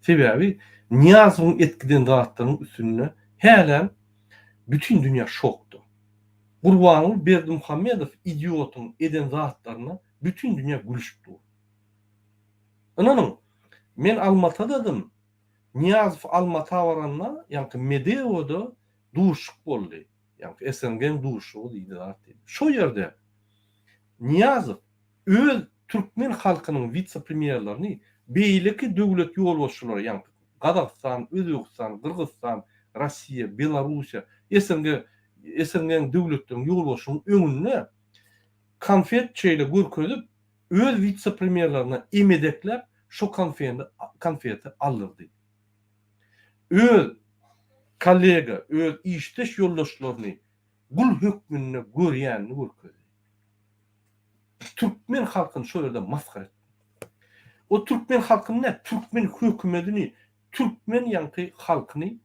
Sebäbi Nyýazowyň etgiden zatlarynyň üstünde hälem bütin dünýä şokda. Gurbanguly Berdimuhamedow idiotyň eden zatlaryna bütin dünýä gülüşip dur. Ynanyň, men Almatadadym, Nyýazow Almata baranda, ýaňky Medeoda duşuşyk boldy. Ýaňky SNG-niň duşuşygy diýdi zat diýdi. Şo ýerde Nyýazow öz türkmen halkynyň witse-premýerlerini beýleki döwlet ýolbaşçylary, ýagny Gazagystan, Özbegistan, Gyrgyzystan, Russiýa, Belarussiýa, SNG, SNG-niň döwletleriniň ýolbaşçynyň öňünde konfet şeýle görkezip, öz witse-premýerlerine emedekläp, şo konfeti aldyrdy. Öz kollega, öz işdeş ýoldaşlaryny gul hökmünde görýänini görkezdi. Türkmen halkyny şo ýerde masgara etdi. O türkmen halkyny däl, türkmen hökümetini, türkmen ýaňky halkyny,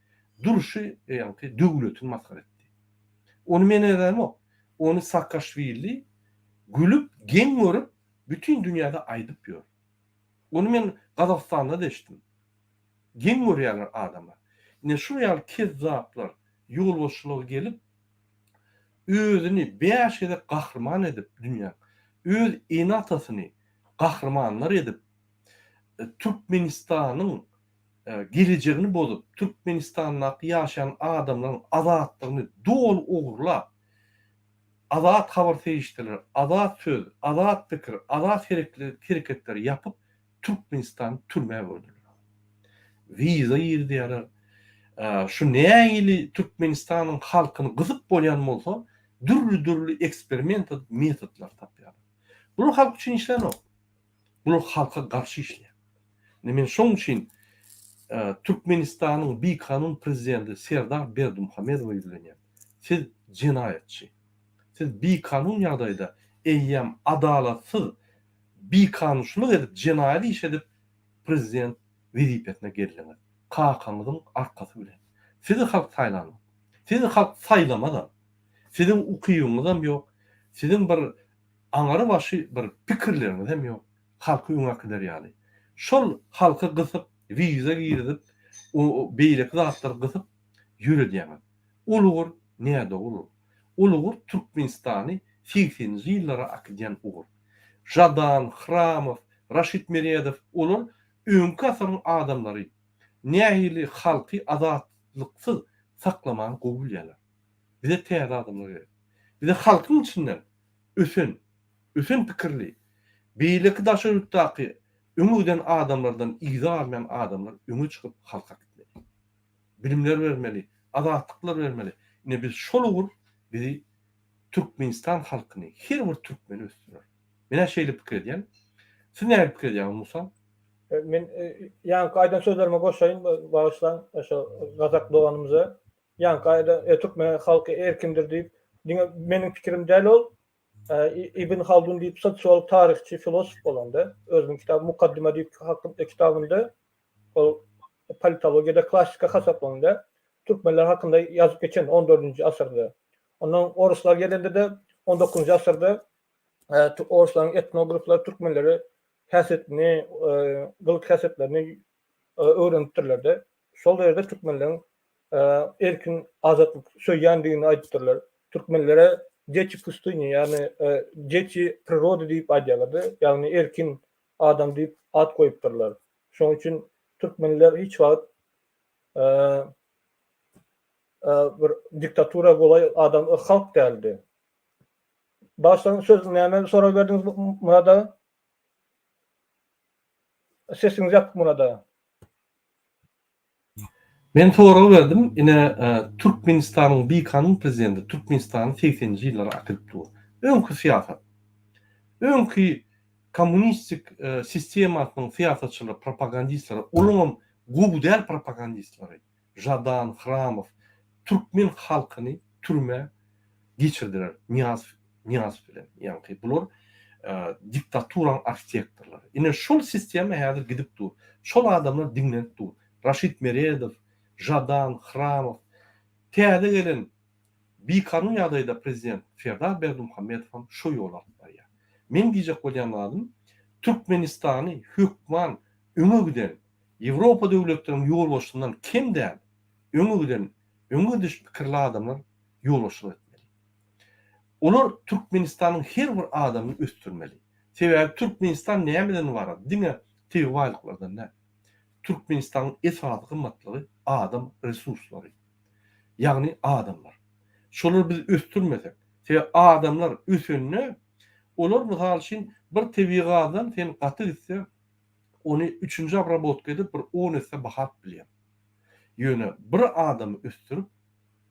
durşy ýaňky döwletini masgara etdi. Ony men edemok. Ony Saakaşwili gülüp, geň görüp, bütin dünýäde aýdyp ýör. Ony men Gazagystanda-da eşitdim. Geň görýärler adamlar. Ine şul ýaly kezzaplar ýolbaşçylyga gelip, özüni bäş gezek gahryman edip dünýäň, öz ene-atasyny gahrymanlar edip, Türkmenistanyň gelejegini bozup, Türkmenistandaky ýaşaýan adamlaryň azatlygyny doly ogurlap, azat habar serişdeleri, azat söz, azat pikir, azat hereketleri ýapyp, Türkmenistany türmä öwürdiler. Wiza girizýärler. Şu nähili Türkmenistanyň halkyny gysyp bolýan bolsa, dürli-dürli eksperiment edip metodlar tapýarlar. Bular halk üçin işlänok. Bular halka garşy işleýär. Indi men şoň üçin Türkmenistanyň bikanun prezidenti Serdar Berdimuhamedowa ýüzlenýän. Siz jenaýatçy. Siz bikanun ýagdaýda eýýäm adalatsyz bikanunçylyk edip, jenaýat iş edip prezident wezipesine geldiňiz. Kakaňyzyň arkasy bilen. Sizi halk saýlanok. Sizi halk saýlamazam. Siziň ukybyňyzam ýok. Siziň bir aňary başy bir pikirleriňizem ýok. Halky öňe äkider ýaly. Şol halky gysyp, wiza girizip, o beýleki zatlary gysyp ýöredýäňiz. Ol ugur nädogry ugur. Ol ugur Türkmenistany segseninji ýyllara akidýän ugur. Žadan, Hramow, Raşid Meredow olar öňki asyryň adamlary. Nähili halky azatlyksyz saklamany gowy bilýärler. Bize täze adamlar gerek. Bize halkyň içinden ösen, ösen pikirli, beýleki daşary ýurtdaky öňe giden adamlardan yza galmaýan adamlar öňe çykyp halka gitmeli. Bilimler bermeli, azatlyklar bermeli. Ine biz şol ugur bizi Türkmenistan halkyny, her bir türkmeni ösdürer. Men-ä şeýle pikir edýän. Siz nähili pikir edýäňiz Musa? Men ýaňky aýdan sözlerime goşaýyn, bagyşlaň, şo gazak doganymyza. Ýaňky aýdan türkmen halky erkindir diýip. Diňe meniň pikirim däl ol. Ibn Haldun diýip sosiolog, taryhçy, filosof bolanda, özüniň kitaby Mukaddyma diýip hakynda kitabynda ol politologiýada klassika hasaplanylýar. Türkmenler hakynda ýazyp geçen on dördünji asyrda. Ondan oruslar gelende-de on dokuzynjy asyrda orslaryň etnograflary türkmenleri häsiýetini, gylyk-häsiýetlerini öwrenipdirler-de. Şol ýerde türkmenleriň erkin azatlyk söýýändigini aýdypdyrlar. Türkmenlere deti pustyni, ýagny deti prirody diýip aýdýarlar-da, ýagny erkin adam diýip at goýupdyrlar. Şonuň üçin türkmenler hiç wagt bir diktatura golaý adam halk däldi. Başdan söz näme sorag berdiňiz Myrat aga? Sesiňiz ýapyk Myrat aga. Men sorag berdim, ine Türkmenistanyň bikanun prezidenti Türkmenistany segseninji ýyllara äkidip dur. Öňki syýasat. Öňki kommunistik sistemasynyň syýasatçylary, propagandistleri, olaňam gowy däl propagandistleri, Žadan, Hramow türkmen halkyny türmä geçirdiler Nyýazow Nyýazow bilen. Ýaňky bular diktaturanyň arhitektorlary. Ine şol sistema häzir gidip dur. Şol adamlar diňlenip dur. Raşid Meredow, Žadan, Hramow, täze gelen bikanun ýagdaýda prezident Serdar Berdimuhamedow hem şo ýoly alyp barýar. Meň diýjek bolýan zadym, Türkmenistany hökman öňe giden Ýewropa döwletleriniň ýolbaşçysyndan kem däl, öňe giden, öňe gidiş pikirli adamlar ýolbaşçylyk etmeli. Olar Türkmenistanyň her bir adamyny ösdürmeli. Sebäbi Türkmenistan nämeden ybarat? Diňe tebigy baýlyklardan däl. Türkmenistanyň esasy gymmatlygy adam resurslary. Ýagny adamlar. Şolary biz ösdürmesek, sebäbi adamlar ösende, olar mysal üçin bir tebigy gazdan sen gaty gitse, ony üçünji obrabotka edip bir on esse baha alyp bilýäň. Ýöne bir adamy ösdürip,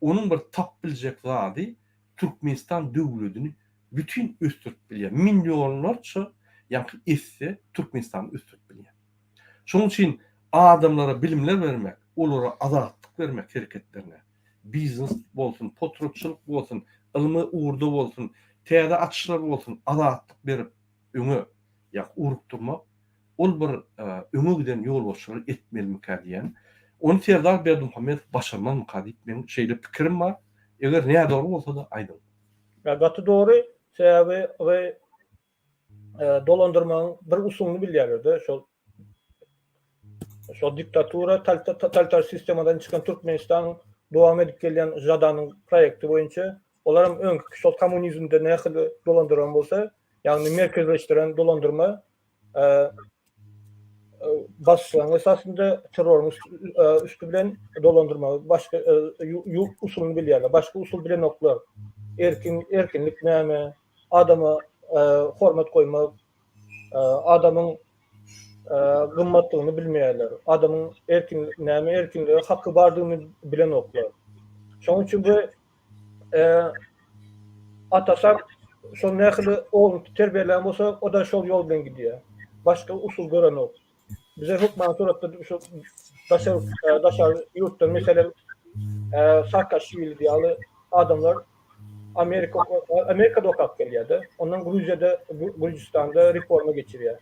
onuň bir tapyp biljek zady Türkmenistan döwledini bütin ösdürip bilýär. Millionlarça ýaňky esse Türkmenistany ösdürip bilýär. Şonuň üçin adamlara bilimler bermek, olara azatlyk bermek hereketlerine, biznes bolsun, potratçylyk bolsun, ylmy ugurda bolsun, täze açyşlar bolsun, azatlyk berip öňe ýa ugrukdyrmak, ol bir öňe giden ýolbaşçylar etmelimikä diýýän. Ony Serdar Berdimuhamedow başarmazmyka diýip meň şeýle pikirim bar. Eger nädogry bolsa-da aýdyň. Ýa gaty dogry, sebäbi we dolandyrmagyň bir usulyny bilýärler-de, şol şol diktatura, totalitar sistemadan çykan Türkmenistanyň dowam edip gelýän Žadanyň proýekti boýunça, olaram öňki şol kommunizmde nähili dolandyran bolsa, ýagny merkezleşdiren dolandyrma basyşlaryň esasynda terroryň üsti bilen dolandyrmagy başga usulyny bilýärler. Başga usul bilenoklar. Erkin erkinlik näme? Adama hormat goýmak, adamyň gymmatlygyny bilmeýärler. Adamyň erkin näme erkinlige haky bardygyny bilenoklar. Şonuň üçin bu Atasam şol nähili ogluny terbiýelän bolsa, o-da şol ýol bilen gidýär. Başga usul görenok. Bize hökman suratda şu daşary daşary ýurtdan meselem Saakaşwili ýaly adamlar Amerika Amerikada okap gelýär-de. Ondan Gruziýada Gürjüstanda reforma geçirýär.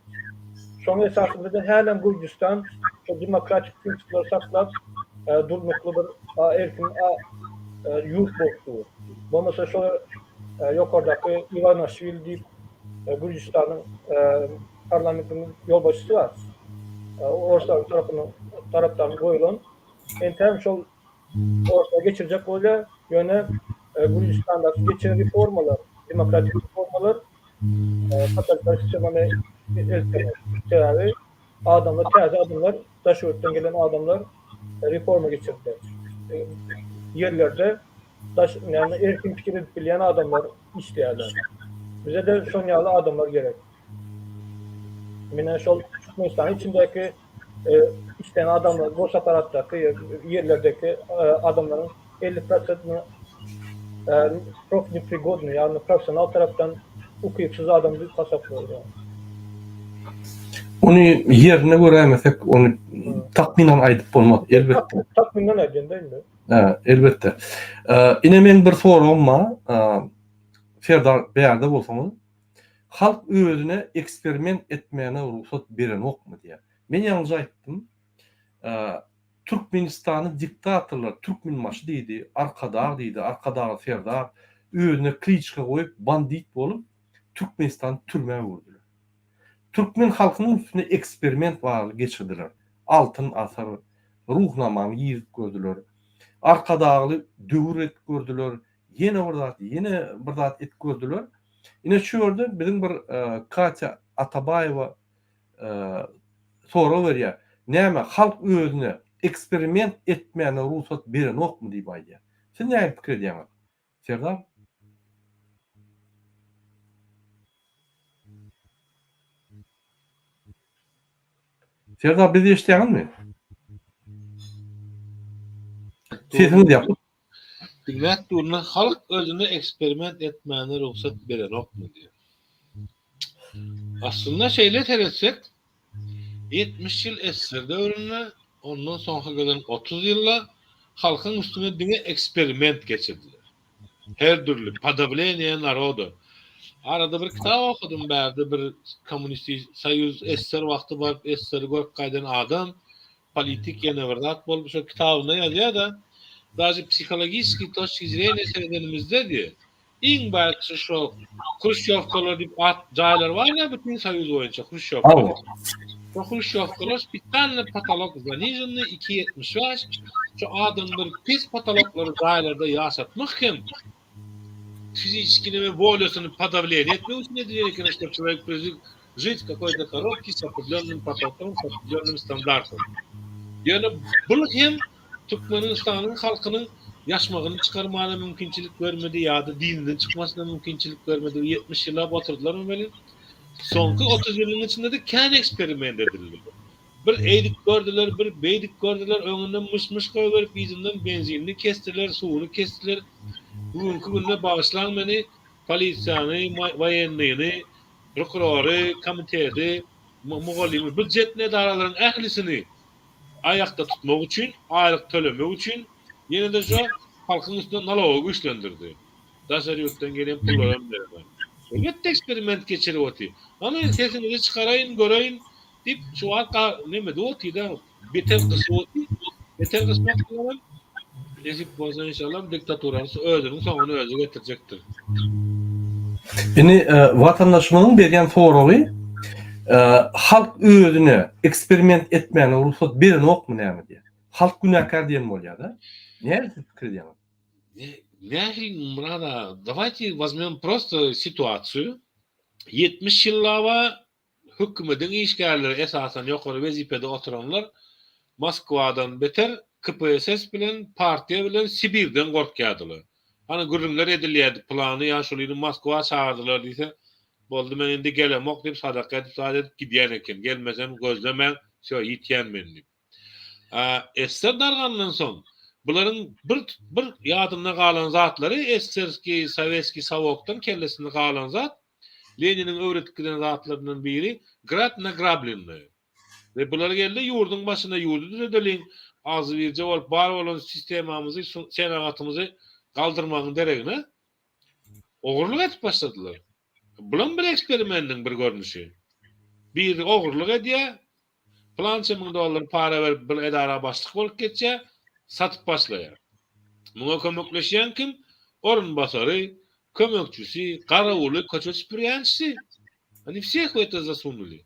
Şonuň esasynda-da hälem Gürjüstan şol demokratik prinsipleri saklap, durnukly bir erkin ýurt bolup dur. Bolmasa şol ýokardaky Iwanaşwili diýip Gürjüstanyň parlamentiniň ýolbaşçysy bar. Orslar tarapyndan tarapdan goýlan. Entägem şol orslar geçirjek bolýar. Ýöne Gürjüstandaky geçen reformalar, demokratik reformalar totalitar sistemany eltdi. Sebäbi adamlar, täze adamlar, daş ýurtdan gelen adamlar reforma geçirdiler. Ýerlerde daş, ýagny erkin pikir edip bilýän adamlar işleýärler. Bize-de şon ýaly adamlar gerek. Mine şol Türkmenistanyň içindäki işleýän adamlar, boş apparatdaky, ýerlerdäki adamlaryň 50 prosentini profneprigodnyý, ýagny professional tarapdan ukypsyz adam diýip hasaplaýar. Ony ýerine göräýmesek, ony takmynan aýdyp bolmaz, elbetde. Takmynan aýdýan-da indi. Elbetde. Ine meň bir soragym bar. Serdar bärde bolsaňyz, halk özüne eksperiment etmäne rugsat berenokmy diýýär. Men ýalňyş aýtdym. Türkmenistany diktatorlar Türkmenbaşy diýdi, Arkadag diýdi, Arkadagly Serdar özüne kliçka goýup bandit bolup Türkmenistany türmä öwürdiler. Türkmen halkynyň üstüne eksperiment barly geçirdiler. Altyn asyr, Ruhnamany girizip gördüler. Arkadagly döwür edip gördüler. Ýene bir zat, ýene bir zat edip gördüler. Ine şu ýerde biziň bir Katýa Atabaýewa sorag berýär. Näme, halk özüne eksperiment etmäne rugsat berenokmy diýip aýdýar. Siz nähili pikir edýäňiz? Serdar? Serdar bizi eşidýäňizmi? Sesiňiz ýapyk. Diňläp durna halk özüne eksperiment etmäne rugsat berenokmy diýip. Aslynda şeýle seretsek 70 ýyl SSR döwründe ondan soňky gelen 30 ýylda halkyň üstüne diňe eksperiment geçirdiler. Her dürli podawleniýe naroda. Arada bir kitap okadym bärde bir kommunisti soýuz SSR wagty baryp SSR-i görüp gaýdan adam politik ýene bir zat bolup şo kitabynda ýazýar-da daže psihologiski toçki zreniýa seredenimizde diýe iň bärkisi şo hruşýowkalar diýip at jaýlar bar-da bütin soýuz boýunça hruşýowka diýip. Şo hruşýowkalar spesialny potolok zanižennyý 2,75 şo adamlary pes potoloklary jaýlarda ýaşatmak hem fiziçeskiý neme wolýasyny podawleniýe etmek üçin edilýän eken ştob çelowek priwyk žit w kakoý-to korobke s opredlýonnym potolkom s opredlýonnym standartom. Ýöne bul hem Türkmenistanyň halkynyň ýaşmagyny çykarmana mümkinçilik bermedi ýa-da dininden çykmasyna mümkinçilik bermedi. 70 ýyllap oturdylarmy welin, soňky 30 ýylyň içinde-de kän eksperiment edildi. Bir eýdip gördüler, bir beýdip gördüler, öňünden myş-myş goýberip, yzyndan benzinini kesdiler, suwuny kesdiler. Bu günki günde bagyşlaň meni, polisiýany, woýennyny, prokurory, komiteti, mugallymy, býudjetny edaralaryň ählisini aýakda tutmak üçin, aýlyk tölemek üçin ýene-de şo halkyň üstüne nalogy güýçlendirdi. Daşary ýurtdan gelýän pullaram bermän. Elbetde eksperiment geçirip otyr. Hany sesiňizi çykaraýyn, göreýin diýip şu wagt nemede otyr-da, beter gysyp otyr. Beter gysmak bilenem nesip bolsa inşallah diktaturanyň özüniň soňuny özi getirjekdir. Indi watandaşymyzyň berýän soragy halk özüne eksperiment etmäne rugsat berenokmy näme diýýär. Halk günäkär diýen bolýar-da. Näme siz pikir edýäňiz? Nähili Myrat aga, dawayte wazmem prosto situasiýu. 70 ýyllaba hökümediň işgärleri esasan ýokary wezipede oturanlar Moskwadan beter KPSS bilen partiýa bilen Sibirden gorkýardylar. Hany gürrüňler edilýärdi pylany ýaşulyny Moskwa çagyrdylar diýse boldy men indi gelemok diýip sadaka edip zat edip gidýän eken gelmesem gözlemäň wsýo ýitýän men diýip. SSR dargandan soň bularyň bir bir ýadynda galan zatlary SSR-skiý sowetskiý sowokdan kellesinde galan zat Leniniň öwredip giden zatlaryndan biri grab nagrablennoe. We bular geldi ýurduň başyna ýurdy düzedeliň, agzybirje bolup bar bolan sistemamyzy, senagatymyzy galdyrmagyň deregine ogurlyk edip başladylar. Bulam bir eksperimendiň bir görnüşi. Biri ogurlyk edýär, Pylança müň dollar para berip bir edara başlyk bolup geçýär, satyp başlaýar. Muňa kömekleşýän kim? Orunbasary, kömekçisi, garawuly, köçe süpürýänçisi. Oni wseh w eto zasunuli.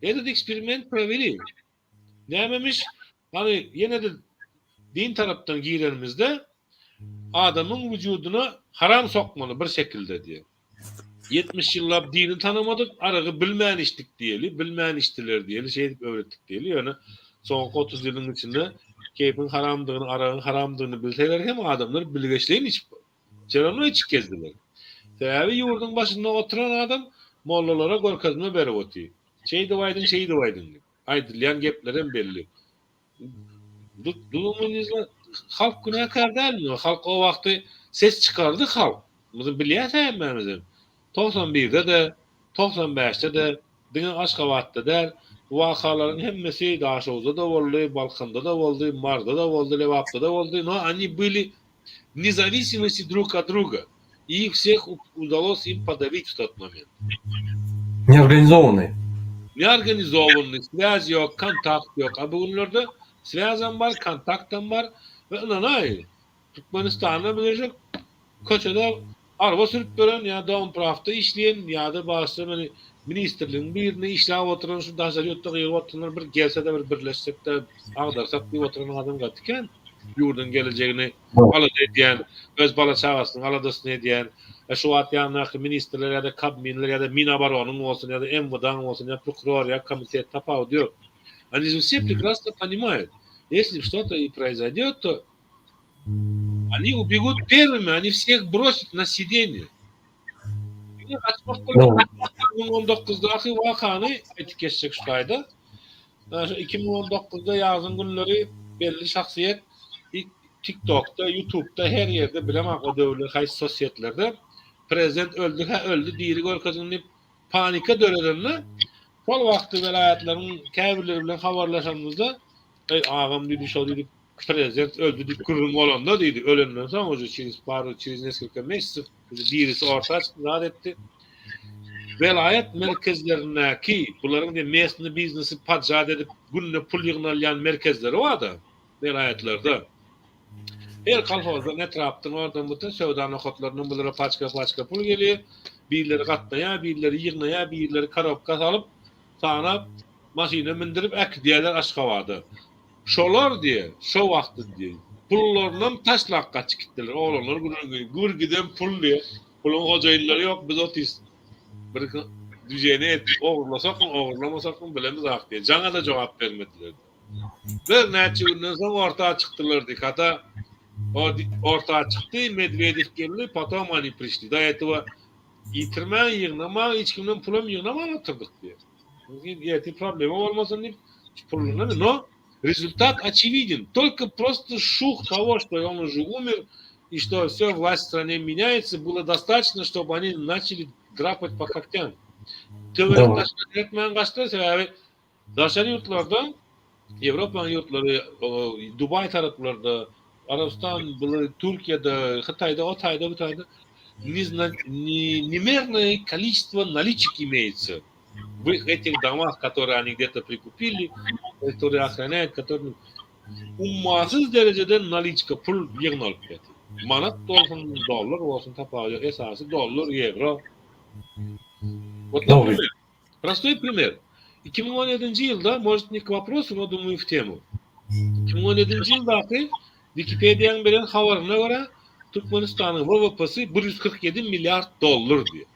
Etot eksperiment proweli. Nämemiş? Hany ýene-de din tarapdan girenimizde adamyň wujudyna haram sokmaly bir şekilde diýýär. 70 ýyllap dini tanamadyk, aragy bilmän içdik diýeli, bilmän içdiler diýeli, şeýdip öwretdik diýeli. Ýöne soňky 30 ýylyň içinde keýpiň haramdygyny, aragyň haramdygyny bilseler hem adamlar bilgeşleýin içip, wse rawno içip gezdiler. Sebäbi ýurduň başynda oturan adam mollalara görkezme berip otyr. Şeýdip aýdyň, şeýdip aýdyň diýip. Aýdylýan geplerem belli. Halk günäkär dälmi? Halk o wagty ses çykardy halk. Muny bilýäs hemmämizem. 91-de-de, 95-de-de diňe Aşgabatda däl, Bu wakalaryň hemmesi Daşoguzda-da boldy, Balkanda-da boldy, Maryda-da boldy, Lebapda-da boldy, no oni byli vne zawisimosti drug od druga i ih vseh udalos im podawit w tot moment. Neorganizowanyý. Neorganizowanyý, swýaz ýok, kontakt ýok. A bu günlerde swýazam bar, kontaktam bar we ynanaý, Türkmenistanda bileşik köçede araba sürüp ýören ýa domprawda işleýän ýa-da başga bir ministrligiň birinde işläp oturan şu daşary ýurtda gygyryp oturanlar bir gelse-de bir birleşsek-de agdarsak diýip oturan adam gaty kän. Ýurduň gelejegini alada edýän, öz bala-çagasynyň aladasyny edýän, şu wagt ýanyndaky ministrler ýa-da kabminler ýa-da Minaboronyň bolsun ýa-da MWD-nyň bolsun ýa prokuror ýa komitet tapawudy ýok. Oni же все прекрасно понимают, если что-то и произойдет, то Они убегут первыми, они всех бросят на сиденье. 2019-daky wakany aýtyp geçjek şu taýda. 2019-da ýazyň günleri belli şahsyýet TikTokda, YouTube'da her ýerde bilemok o döwürler haýsy sosýetlerde prezident öldi hä öldi diri görkeziň diýip panika döredende şol wagtky welaýatlaryň käbirleri bilen habarlaşanymyzda eý agam diýdi şo diýdi Prezident öldi diýip gürrüň bolanda diýdi, ölenden soň uje çerez paru, çerez neskolko mesýasew birisi orta çykdy zat etdi. Welaýat merkezlerindäki bularyň diýen mesny biznesi podžat edip günde pul ýygnalýan merkezleri barda welaýatlarda. Her kolhozdan, etrapdan, oradan butun söwda nokatlaryndan bulara paçka-paçka pul gelýär. Birleri gatnaýar, birleri ýygnaýar, birleri korobka salyp, sanap, maşyna mindirip äkidýärler Aşgabada. Şolar diýe, şo wagty diýe, pullarynam taşlap gaçyp gitdiler. Oglanlar gürrüň gür giden pul diýe. Puluň hojaýynlary ýok, biz otyrys. Bir düzeni etdik, ogurlasakmy, ogurlamasakmy bilemizak diýe. Jaňa-da jogap bermediler. Birnäçe günden soň orta çykdylar diýip, hata orta çykdy, Medwedew geldi, potom oni prişli. Do этого ýitirmäň, ýygnamaň, hiç kimden pulam ýygnaman otyrdyk diýe. Ertir problema bolmasyn diýip, puluny, no rezultat oçewidен. Только просто шух того, что он уже умер, и что все, власть в стране меняется, было достаточно, чтобы они начали драпать по когтям. Töwerek daşyna seretmän gaçdylar, sebäbi daşary ýurtlarda, Ýewropanyň ýurtlary, Dubaý taraplarda, Arabystan, bular Türkiýede, Hytaýda, o taýda, bu taýda nemerное количество наличек имеется в этих домах, которые они где-то прикупили, которые охраняют, которые ummasyz derejede naliçka pul ýygnalyp ýatyr. Manat bolsun, dollar bolsun tapawudy ýok. Esasy dollar, ýewro. Вот, например, prostoý primer. 2017-nji ýylda, может, не к вопросу, но думаю, в temu. 2017-nji ýyldaky Wikipediýanyň beren habaryna görä, Türkmenistanyň WWP-si 147 milliard dollar diýýär.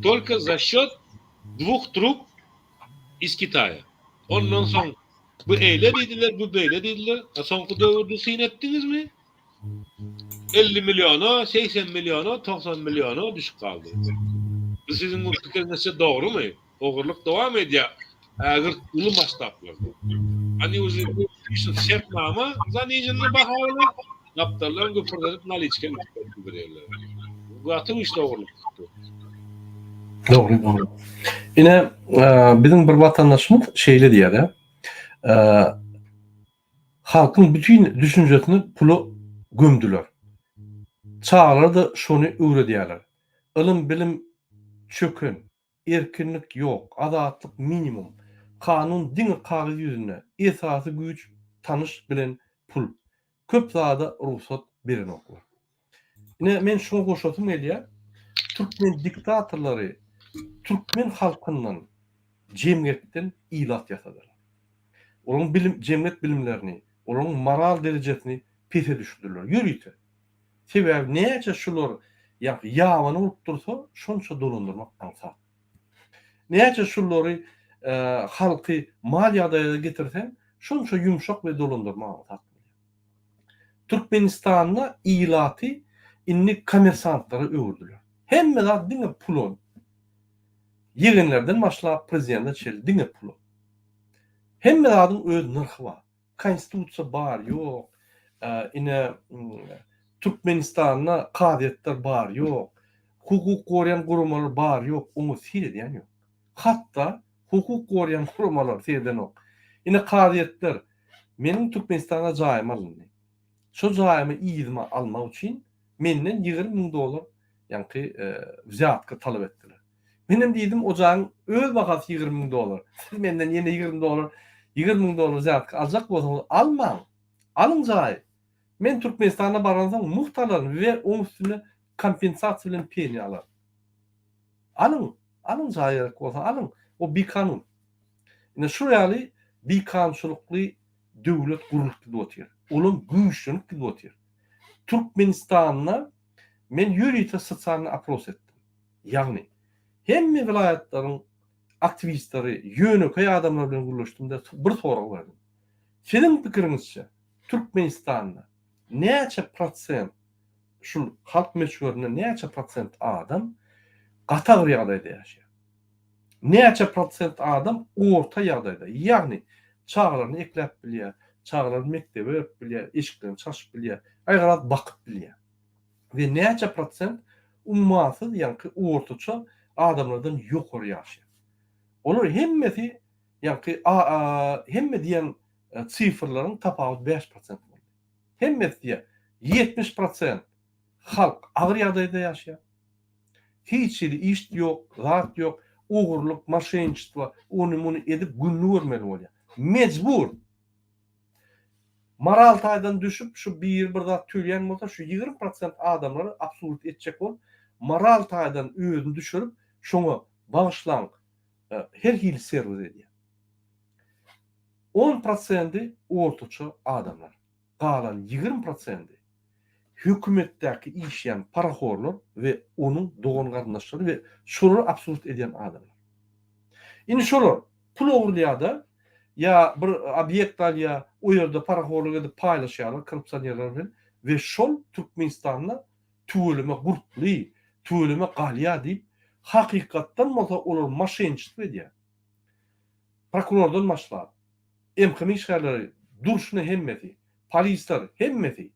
Tolko za sçet dwuh trub iz Kitaýa. Ondan soň bu eýle diýdiler, bu beýle diýdiler. A soňky döwürde syn etdiňizmi? 50 milliona, 80 milliona, 90 milliona düşüp galdy. Bu siziň bu pikiriňizçe dogrumy? Ogurlyk dowam edýär ägirt uly masştablarda. Oni уже pişut şertnama zaniženny baha bilen gapdaldan güpürdedip naliçka üýtgedip berýärler. Gaty güýçli ogurlyk tutdy. Dogry, dogry. Ine, biziň bir watandaşymyz şeýle diýýär-de, Halkyň bütin düşünjesini pula gömdüler. Çagalara-da şony öwredýärler. Ylym-bilim çöken, erkinlik ýok, azatlyk minimum. Kanun diňe kagyz ýüzünde, esasy güýç tanyş bilen pul. Köp zada rugsat berenoklar. Ine men şuňa goşasym gelýär, türkmen diktatorlary türkmen halkyndan, jemgyýetden ilat ýasadylar. Olaryň bilim, jemgyýet bilimlerini, olaryň moral derejesini pese düşürdiler ýörite. Sebäbi näçe şular ýa ýabany bolup dursa, şonça dolandyrmak aňsat. Näçe şulary halky mal ýagdaýa getirseň, şonça ýumşak we dolandyrmak aňsat bolýar. Türkmenistanda ilaty indi kommersantlara öwürdiler. Hemme zat diňe pula. Ýegenlerden başlap prezidente çenli diňe pula. Hemme zadyň öz nyrhy bar. Konstitusiýa bar ýok. Ine Türkmenistanda kazyýetler bar ýok. Hukuk goraýan guramalar bar ýok. Oňa seredýän ýok. Hatda. Hukuk goraýan guramalar seredenok. Ine kazyýetler, meniň Türkmenistanda jaýym alyndy. Şo jaýymy yzyma almak üçin menden 20 müň dollar ýaňky wzýatka talap etdiler. Menem diýdim, o jaýyň öz bahasy 20 müň dollar. Siz menden ýene 20 dollar, 20 müň dollar wzýatka aljak bolsaňyz almaň. Alyň jaýy. Men Türkmenistana baransoň mugt alaryn we oň üstüne kompensasiýa bilen peniýa alaryn. Alyň, alyň jaý gerek bolsa alyň. O bikanun. Ine şu ýaly bikanunçylykly döwlet gurlup gidip otyr. Olam güýçlenip gidip otyr. Türkmenistanda men ýörite sosialnyý opros etdim. Ýagny hemme welaýatlaryň aktiwistleri, ýönekeý adamlar bilen gürleşdim-de bir sorag berdim. Siziň pikiriňizçe Türkmenistanda näçe prosent şul halk möçberinde näçe prosent adam gaty agyr ýagdaýda ýaşaýar? Näçe prosent adam orta ýagdaýda, ýagny çagalaryny ekläp bilýär, çagalaryny mekdebe berip bilýär, eşiklerini çalşyp bilýär, aýgaraz bakyp bilýär. We näçe prosent ummasyz ýaňky ortaça adamlardan ýokary ýaşaýar. Olar hemmesi ýaňky hemme diýen sifrleriň tapawudy 5% boldy. Hemmesi diýýär, 70% halk agyr ýagdaýda ýaşaýar. Hiç hili iş ýok, zat ýok, ogurlyk, moşenniçestvo, ony-muny edip gününi görmeli bolýar. Mejbur! Moral taýdan düşüp, şu biri bir zat töleýän bolsa, şu 20% adamlary absurd etjek bolup, moral taýdan özüni düşürip, şoňa bagyşlaň, her hili serwis edýär. On prosendi ortaça adamlar. Galan 20 prosendi hökümetdäki işleýän parahorlar we onuň dogan-garyndaşlary we şolary absurd edýän adamlar. Indi şolar pul ogurlaýar-da, ýa bir obýekt alýar, o ýerde parahorlyk edip paýlaşýarlar korrupsionerler bilen we şol Türkmenistanda tüweleme gurply, tüweleme galýar diýip, hakykatdan bolsa olar moşenniçestvo edýär. Prokurordan başlap, MHM işgärleri durşuna hemmesi, polisler hemmesi,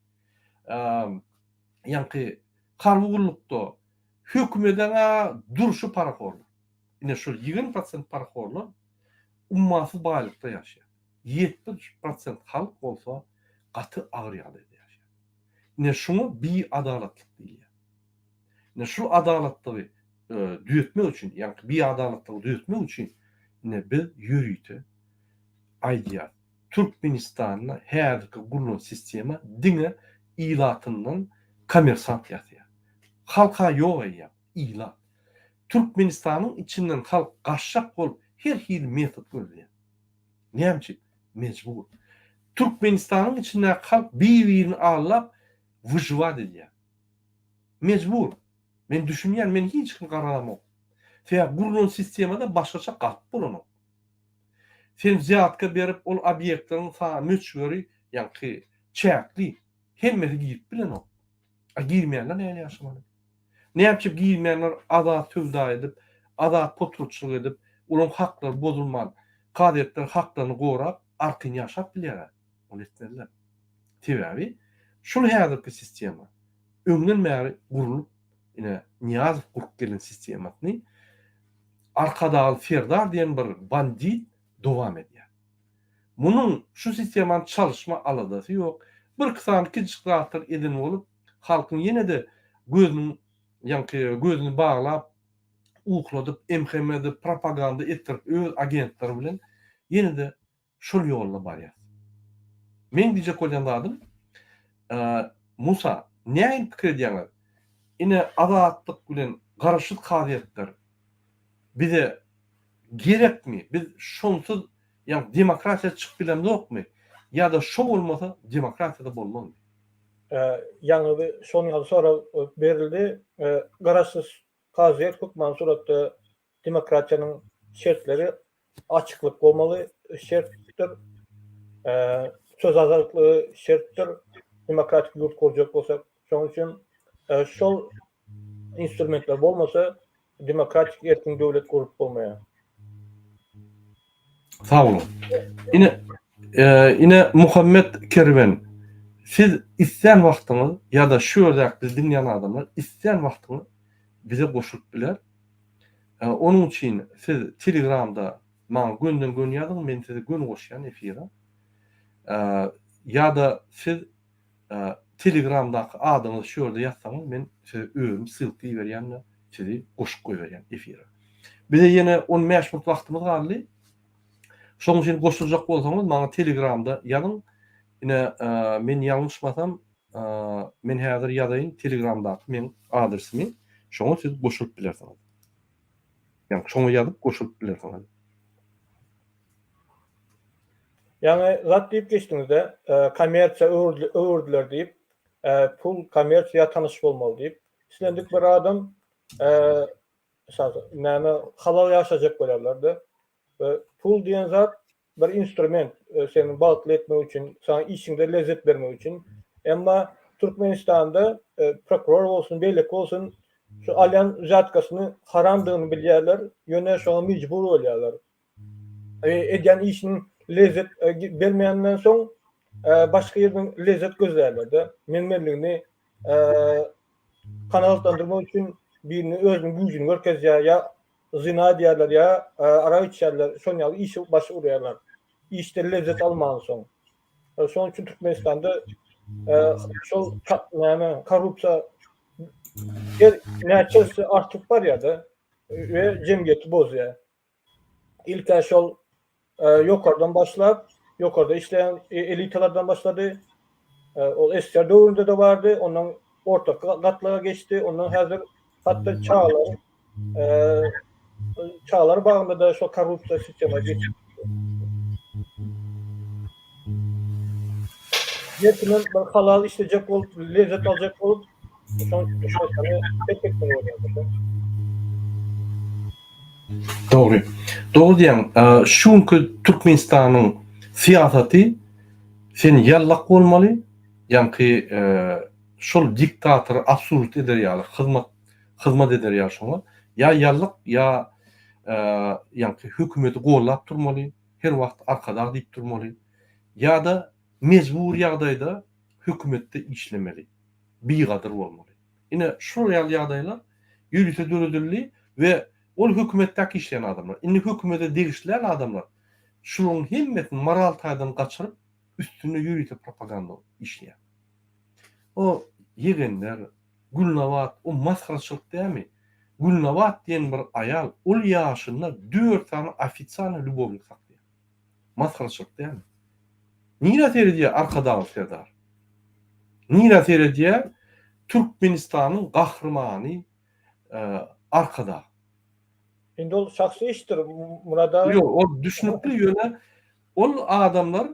ýaňky harby gullukda hökümedeň-ä durşy parahorlar. Ine şol 20% parahorlar ummasyz baýlykda ýaşaýar. 70% halk bolsa gaty agyr ýagdaýda ýaşaýar. Ine şuňa biadalatlyk diýilýär. Ine şul adalatlygy düzetmek üçin, ýagny biadalatlygy düzetmek üçin ine biz ýörite aýdýarys. Türkmenistanda häzirki gurlan sistema diňe ilatyndan kommersant ýasaýar. Halka ýok eýýäm, ilat. Türkmenistanyň içinden halk gaçjak bolup her hili metod gözleýär. Näme üçin? Mejbur. Türkmenistanyň içindäki halk bir-birini aldap wyžiwat edýär. Mejbur. Men düşünýän, men hiç kimi garalamok. Sebäbi gurlan sistemada başgaça galyp bolanok. Sen wzýatka berip ol obýektleriň sany möçberi ýaňky çäkli. Hemmesi girip bilenok. A girmeýänler nähili ýaşamaly? Näme üçin girmeýänler azat söwda edip, azat potratçylyk edip, olaryň haklary bozulman, kazyýetler haklaryny gorap, arkaýyn ýaşap bilýärler? Ony etmezler. Sebäbi şul häzirki sistema öňden bäri gurlup, ine Nyýazow gurup gelen sistemasyny Arkadagly Serdar diýen bir bandit dowam edýär. Munuň şu sistemany çalyşma aladasy ýok. Birki sany kiçijik zatlar eden bolup, halkyň ýene-de gözüniň ýaňky gözüni baglap, ukladyp, MHM-de propaganda etdirip öz agentleri bilen ýene-de şol ýolda barýas. Meň diýjek bolýan zadym, Musa, nähili pikir edýäňiz? Ine Azatlyk bilen garaşsyz kazyýetler bize gerekmi? Biz şonsuz ýagny demokratiýa çykyp bilemzokmy? Ýa-da şo bolmasa demokratiýada bolmazmy? Ýaňy bir şonuň ýaly sorag berildi. Garaşsyz kazyýet hökmany suratda demokratiýanyň şertleri açyklyk bolmaly şertdir. Söz azatlygy şertdir. Demokratik ýurt gurjak bolsak. Şonuň üçin şol instrumentler bolmasa demokratik erkin döwlet gurup bolmaýar. Sag boluň. Ine, ine Muhammet Kerwen, siz islän wagtyňyz ýa-da şu ýerdäki bizi diňleýän adamlar islän wagtyňyz bize goşulyp biler. Onuň üçin siz Telegramda. Maňa gönden-göni ýazyň, men sizi göni goşýan efire. Ýa-da siz Telegramdaky adyňyzy şu ýerde ýazsaňyz, men size özüm ssylka iberýän-de, sizi goşup goýberýän efire. Bize ýene 15 minut wagtymyz galdy. Şonuň üçin goşuljak bolsaňyz, maňa Telegramda ýazyň. Ine, men ýalňyşmasam, men häzir ýazaýyn Telegramdaky meň adresimi, şoňa siz goşulyp bilersiňiz. Ýagny şoňa ýazyp goşulyp bilersiňiz. Ýaňy zat diýip geçdiňizde, kommersiýa öwürdiler diýip, pul kommersiýa tanyş bolmaly diýip. Islendik bir adam mysal näme halal ýaşajak bolýarlar-da. Pul diýen zat bir instrument seni bagtly etmek üçin, saňa işiňde lezzet bermek üçin. Emma Türkmenistanda prokuror bolsun, beýleki bolsun şu alýan wzýatkasyny haramdygyny bilýärler, ýöne şoňa mejbur bolýarlar. Edýän işiniň lezzet bermeýäninden soň başga ýerden lezzet gözleýärler-de. Men-menligini kanagatlandyrmak üçin birini özüniň güýjüni görkezýär ýa zyna edýärler ýa arak içýärler, şon ýaly işe baş urýarlar. Işden lezzet almansoň. Şonuň üçin Türkmenistanda şol näme korrupsiýa her näçe artyp barýar-da we jemgyýeti bozýar. Ilk-ä şol ýokardan başlap, ýokarda işleýän elitalardan başlady. Ol SSR döwründe-de bardy, ondan ortaky gatlaga geçdi, ondan häzir hatda çagalar çagalar bagynda-da şol korrupsiýa sistema geçip. Her kimem bir halal işlejek bolup, lezzet aljak bolup, şoň şeýtany terk etmeli bolýar. Dogry. Dogry diýýäň. Şu günki Türkmenistanyň syýasaty sen ýallak bolmaly, ýaňky şol diktatory absurd eder ýaly hyzmat hyzmat eder ýaly şoňa ýa ýallyk ýa ýaňky hökümeti gollap durmaly, her wagt arkadag diýip durmaly ýa-da mejbur ýagdaýda hökümetde işlemeli, bigadyr bolmaly. Ine şular ýaly ýagdaýlar ýörite döredildi we ol hökümetdäki işleýän adamlar, indi hökümete degişli däl adamlar şularyň hemmesini moral taýdan gaçyryp üstünde ýörite propaganda işleýär. O ýegenler, Gülnabat o masgaraçylyk dälmi? Gülnabat diýen bir aýal ol ýaşynda dört sany ofisialnyý lýubownik saklaýar. Masgaraçylyk dälmi? Nirä seredýär Arkadagly Serdar? Nirä seredýär Türkmenistanyň gahrymany Arkadag? Indi ol şahsy işdir Myrat aga. Ýok, ol düşnükli ýöne ol adamlar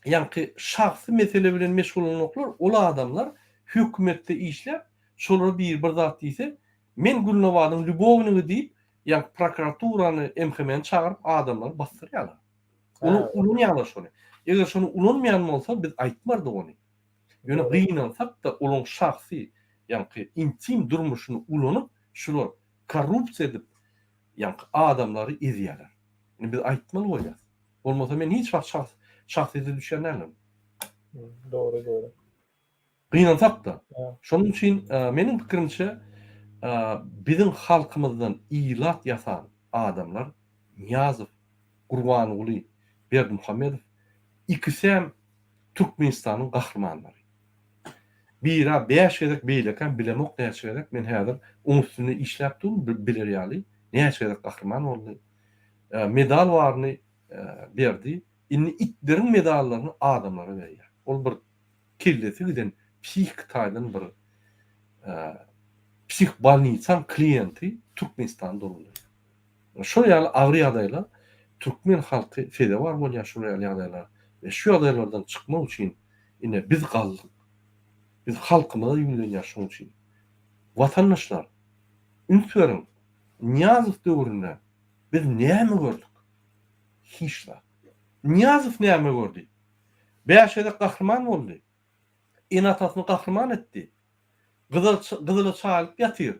ýaňky şahsy mesele bilen meşgullanoklar, ol adamlar hökümetde işläp, şolara biri bir zat diýse, men Gülnabadyň lýubownigi diýip, ýaňky prokuraturany, MHM-ni çagyryp adamlary basdyrýarlar. Ony ulanýarlar şony. Eger şony ulanmaýan bolsa biz aýtmardyk ony. Ýöne gynansak-da olaň şahsy, ýaňky intim durmuşyny ulanyp şular korrupsiýa edip ýaňky adamlary ezýärler. Indi biz aýtmaly bolýas. Bolmasa men hiç wagt şahs şahsyýete düşýän däldim. Dogry dogry. Gynansak-da. Şonuň üçin meniň pikirimçe biziň halkymyzdan ilat ýasan adamlar Nyýazow, Gurbanguly Berdimuhamedow ikisem Türkmenistanyň gahrymanlary. Bira bäş gezek beýlekäm bilemok näçe gezek men häzir oň üstünde işläp durun biler ýaly näçe gezek gahryman boldy. Medal baryny berdi. Indi itleriň medallaryny adamlara berýär. Ol bir kellesi giden psihiki taýdan bir psih bolnisaň kliýenti Türkmenistany dolandyrýar. Şol ýaly agyr ýagdaýlar türkmen halky sezewar bolýar şol ýaly ýagdaýlara we şu ýagdaýlardan çykmak üçin ine biz galdyk. Biz halkymyza ýüzlenýäris şonuň üçin. Watandaşlar üns beriň Nyýazow döwründe biz näme gördük? Hiç zat. Nyýazow näme gördi? Bäş gezek gahryman boldy. Ene-atasyny gahryman etdi. Gyzyla çaýylyp ýatyr.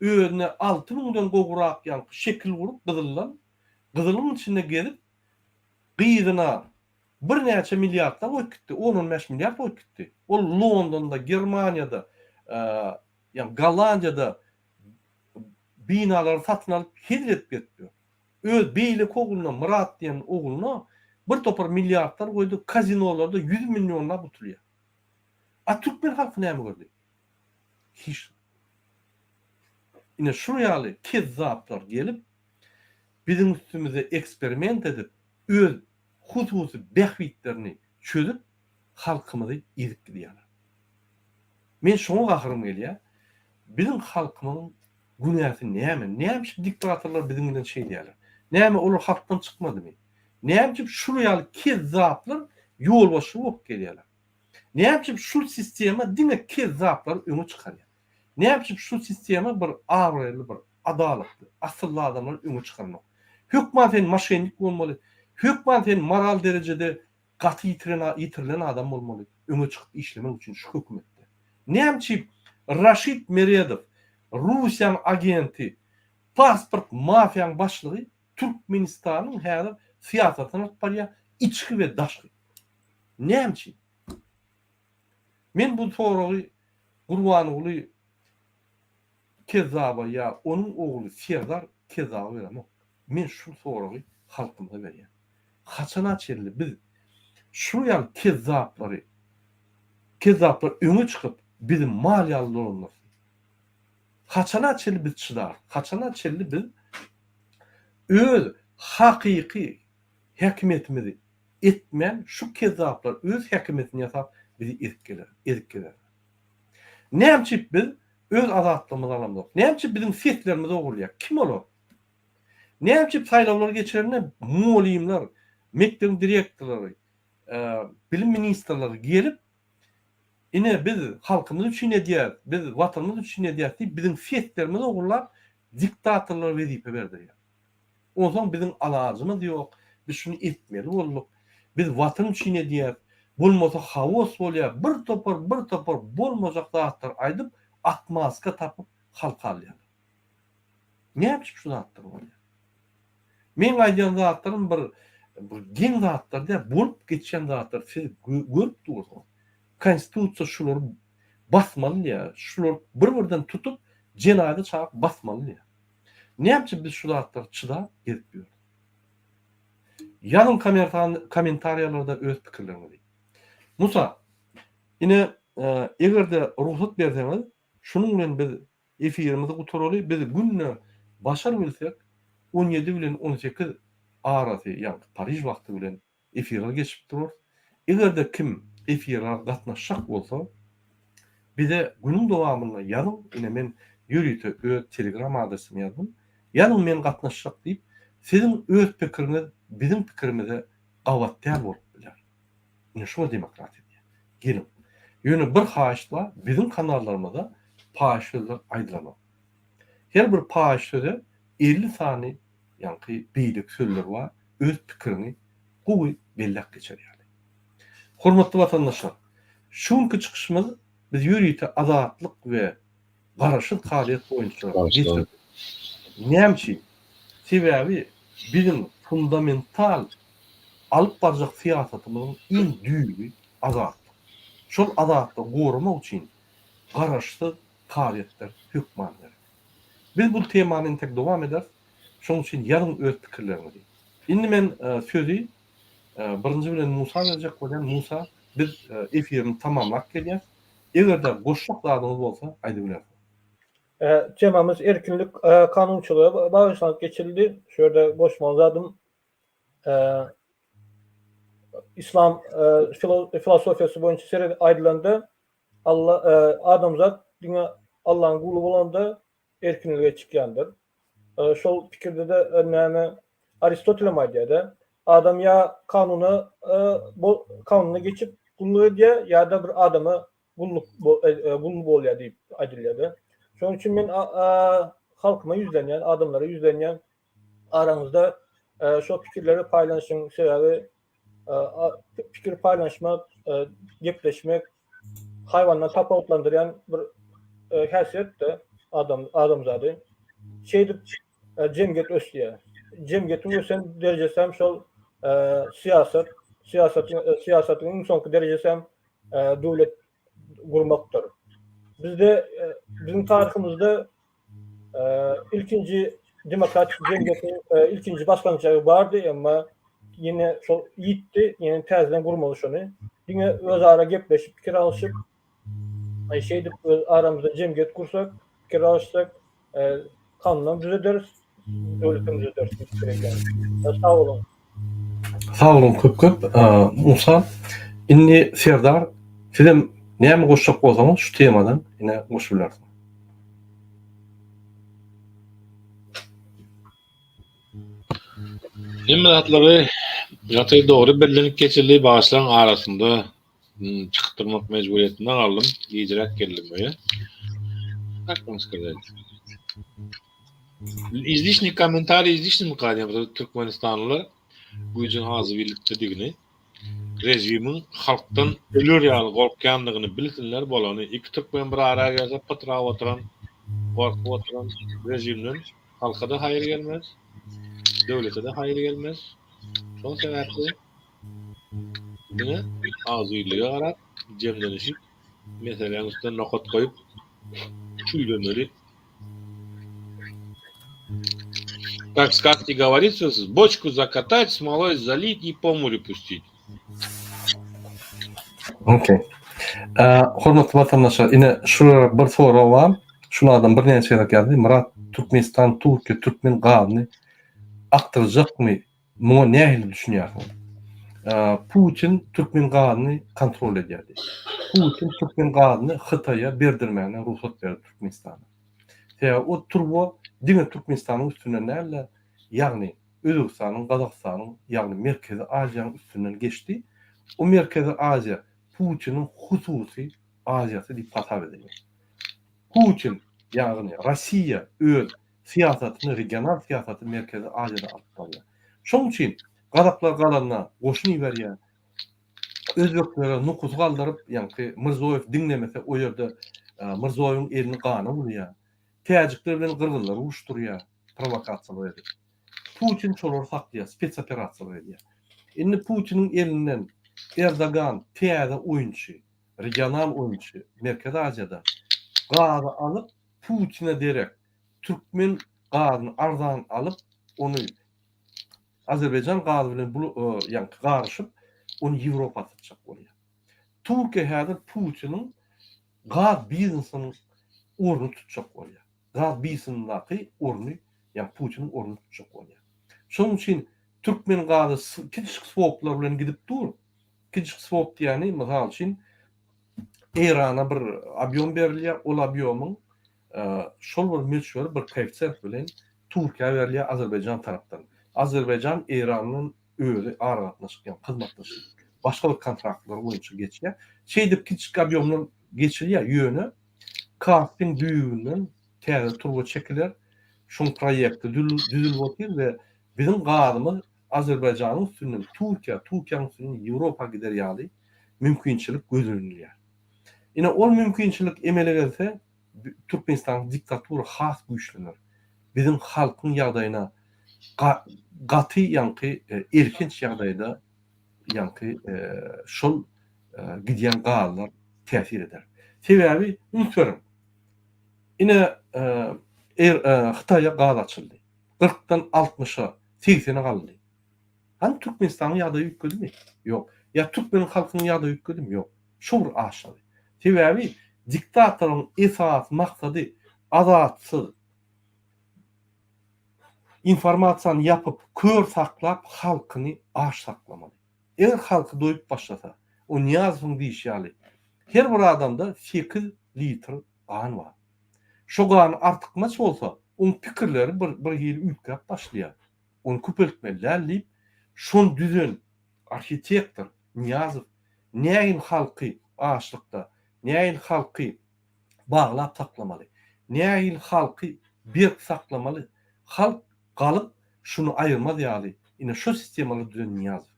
Özüne alty müňden gowrak ýaňky şekil gurup gyzyldan, gyzylyň içinde gezip, gyzyna birnäçe milliardlar goýup gitdi, on-on bäş milliard goýup gitdi. Ol Londonda, Germaniýada, ýa Gollandiýada binalary satyn alyp hezil edip gezip ýör. Öz beýleki ogluna Myrat diýen ogluna bir topar milliardlar goýdy, kazinolarda 100 millionlap utulýar. A türkmen halky näme gördi? Hiç zat. Ine şu ýaly kezzaplar gelip biziň üstümize eksperiment edip öz hususy bähbitlerini çözüp halkymyzy ezip gidýärler. Men şoňa gaharym gelýär. Biziň halkymyzyň günäsi näme? Näme üçin diktatorlar biziň bilen şeýdýärler? Näme olar halkdan çykmadymy? Näme üçin şular ýaly kezzaplar ýolbaşçy bolup gelýärler? Näme üçin şul sistema diňe kezzaplary öňe çykarýar? Näme üçin şul sistema bir abraýly bir adalatly, asylly adamlary öňe çykaranok? Hökman sen moşennik bolmaly, hökman sen moral derejede gaty ýitiren ýitirilen adam bolmaly öňe çykyp işlemek üçin şu hökümetde. Näme üçin Raşid Meredow Russiýanyň agenti, pasport mafiýaň başlygy Türkmenistanyň häzir syýasatyny alyp barýar, içki we daşky. Näme üçin? Men bu soragy Gurbanguly Kezzaba ýa onuň ogly Serdar Kezzaba beremok. Men şu soragy halkymyza berýän. Haçana çenli biz şu ýaly kezzaplary, kezzaplar öňe çykyp bizi mal ýaly dolandyrsyn? Haçana çenli biz çydarys? Haçana çenli biz öz hakyky häkimiýetimizi etmän şu kezzaplar öz häkimiýetini ýasap bizi ezip geler, ezip gezerler? Näme üçin biz öz azatlygymyzy alamzok? Näme üçin biziň seslerimiz ogurlaýar? Kim olar? Näme üçin saýlawlar geçirende mugallymlar, mekdebiň direktorlary, bilim ministrleri gelip, ine biz halkymyz üçin edýäris, biz watanymyz üçin edýäris diýip biziň seslerimizi ogurlap diktatorlara wezipe berdirýär. Onsoň biziň alajymyz ýok, biz şuny etmeli bolduk, biz watan üçin edýäris, bolmasa haos bolýar, bir topar bir topar bolmajak zatlary aýdyp atmaska tapyp halky alýarlar. Näme üçin şu zatlar bolýar? Meň aýdýan zatlarym bir bir geň zatlar däl, bolup geçýän zatlar siz görüp dursuňyz. Konstitusiýa şulary basmaly diýýär. Şulary bir-birden tutup jenaýata çagyryp basmaly diýýär. Näme üçin biz şu zatlara çydap gezip ýörüs? Ýazyň kommentariýalarda öz pikirleriňizi. Musa, ine, eger-de rugsat berseňiz, şunuň bilen biz Efirimizi gutaraly, biz günde başar bilsek on ýedi bilen on sekiz arasy ýagny Pariž wagty bilen efirler geçip durarys. Eger-de kim efire gatnaşjak bolsa bize günüň dowamynda ýazyň, ine men ýörite öz telegram adresimi ýazdym. Ýazyň men gatnaşjak diýip, siziň öz pikiriňiz biziň pikirimize gabat däl bolup biler. Ine şuňa demokratiýa diýýär. Geliň. Ýöne bir haýyşt bar, biziň kanallarymyzda paýyş sözler aýdylanok. Her bir paýyş söze 50 sany ýaňky beýleki sözler bar, öz pikiriňi gowy belläp geçer ýaly. Hormatly watandaşlar, şu günki çykyşymyz biz ýörite azatlyk we garaşsyz kazyýet boýunça geçirdik. Näme üçin? Sebäbi biziň fundamental alyp barjak syýasatymyzyň iň düýbi azatlyk. Şol azatlygy goramak üçin garaşsyz kazyýetler hökman gerek. Biz bu temany entek dowam ederis. Şonuň üçin ýazyň öz pikirleriňizi. Indi men sözi birinji bilen Musa berjek bolýan. Musa, biz efirini tamamlap gelýäs. Eger-de goşjak zadyňyz bolsa aýdybilersiňiz. Temamyz erkinlik kanunçylyga bagyşlanyp geçirildi. Şu ýerde goşmaly zadym Islam filosofiýasy boýunça seret aýdylanda Alla adamzat diňe Allanyň guly bolanda erkinlige çykýandyr. Şol pikirde-de näme Aristotel hem aýdýar-da, adam ýa kanuna kanuna geçip gulluk edýär ýa-da bir adama gulluk gul bolýar diýip aýdylýar-da. Şonuň üçin men halkyma ýüzlenýän, adamlara ýüzlenýän. Araňyzda şo pikirleri paýlanyşyň, sebäbi pikir paýlanyşmak, gepleşmek haýwandan tapawutlandyrýan bir häsiýetdi adam adamzady. Şeýdip jemgyýet ösýär. Jemgyýetiň ösen derejesi hem şol syýasat, syýasatyň syýasatyň iň soňky derejesi hem döwlet gurmakdyr. Bizde biziň taryhymyzda ilkinji. Demokratik jemgyýetiň ilkinji basgançagy bardy, emma ýene şol ýitdi, ýene täzeden gurmaly şony. Diňe özara gepleşip, pikir alyşyp, şeýdip öz aramyzda jemgyýet gursak, pikir alyşsak, kanunam düzederis, döwletem düzederis diýip pikir edýärin. Sag boluň. Sag boluň köp köp Musa. Indi Serdar sizem näme goşjak bolsaňyz şu temadan ine goşup bilersiňiz. Hemme zatlary gaty dogry bellenip geçildi. Bagyşlaň arasynda çykyp durmak mejburyýetinde galdym. Gijräk geldim öýe. Как вам сказать? Izlişni kommentariý izlişni mi galýar Türkmenistanlylar güýjüň agzybirlikdedigini, režimiň halkdan öler ýaly gorkýandygyny bilsinler bolany. Iki türkmen bir ara gelse pytrap oturan, gorkup oturan režimden halka-da haýyr gelmez, döwlete-de haýyr gelmez. Şol sebäpli diňe agzybirlige garap, jemlenişip, meseläň üstüne nokat goýup çüýlemeli. Как в сказке говорится, бочку закатать, смолой залить и по морю пустить. Okey. Hormatly watandaşlar, ine şulara bir sorag bar. Şul adam birnäçe gezek ýazdy. Myrat, Türkmenistan Türkiýe türkmen gazyny akdyrjakmy? Muňa nähili düşünýärsiňiz? Putin türkmen gazyny kontrol edýär diýip. Putin türkmen gazyny Hytaýa berdirmäne rugsat berdi Türkmenistana. Sebäbi o turba diňe Türkmenistanyň üstünden däl-de, ýagny Özbegistanyň, Gazagystanyň, ýagny Merkezi Aziýanyň üstünden geçdi. O Merkezi Aziýa Putiniň hususy Aziýasy diýip hasap edilýär. Putin, ýagny Rossiýa öz syýasatyny, regional syýasaty Merkezi Aziýada alyp barýar. Şonuň üçin gazaklar galanda goşun iberýär. Özbeklere nukusy galdyryp, ýaňky Mirzoýew diňlemese o ýerde Mirzoýewiň elini gana bulaýar. Täjikler bilen gyrgyzlary uruşdyrýar, prowokasiýalar edip. Putin şolary saklaýar, spetsoperasiýalar edýär. Indi Putiniň elinden Erdogan täze oýunçy, regional oýunçy Merkezi Aziýada gazy alyp, Putine derek türkmen gazyny arzan alyp, ony Azerbaýjan gazy bilen bul ýaňky garyşyp, ony Ýewropa satjak bolýar. Türkiýe häzir Putiniň gaz biznesiniň ornuny tutjak bolýar. Gaz biznesindäki orny, ýagny Putiniň ornuny tutjak bolýar. Şonuň üçin türkmen gazy kiçijik swoplar bilen gidip dur. Kiçijik swop diýýäni, mysal üçin, Eýrana bir obýom berilýär, ol obýomyň şol bir möçberi bir koeffisiýent bilen Türkiýä berilýär Azerbaýjan tarapdan. Azerbaýjan Eýrandan özi aragatnaşyk, ýagny hyzmatdaşlyk başga bir kontraktlar boýunça geçýär. Şeýdip kiçijik obýomlar geçilýär, ýöne Kaspiň düýbünden täze turba çekiler, şoň proýekti düzülip otyr we biziň gazymyz Azerbaýjanyň üstünden Türkiýä, Türkiýäniň üstünden Ýewropa gider ýaly mümkinçilik gözlenilýär. Ine, ol mümkinçilik emele gelse, Türkmenistanyň diktatura has güýçlener. Biziň halkyň ýagdaýyna gaty ýaňky elhenç ýagdaýda ýaňky şol gidýän gazlar täsir eder. Sebäbi üns beriň. Ine, Hytaýa gaz açyldy. Kyrkdan altmyşa, segsene galdy. Hany Türkmenistanyň ýagdaýy üýtgedimi? Ýok. Ýa türkmeniň halkynyň ýagdaýy üýtgedimi? Ýok. Şo bir aşaly. Sebäbi diktatoryň esasy maksady azatsyz informasiýany ýapyp, kör saklap halkyny aç saklamaly. Eger halky doýup başlasa, o Nyýazowyň diýşi ýaly, her bir adamda sekiz litr gan bar. Şo gan artykmaç bolsa, oň pikirleri bir bir hili üýtgäp başlaýar. Ony köpeltmeli däl diýip, şony düzen arhitektor Nyýazow nähili halky açlykda, nähili halky baglap saklamaly, nähili halky berk saklamaly, halk galyp şuny aýyrmaz ýaly ine şo sistemalary düzen Nyýazow.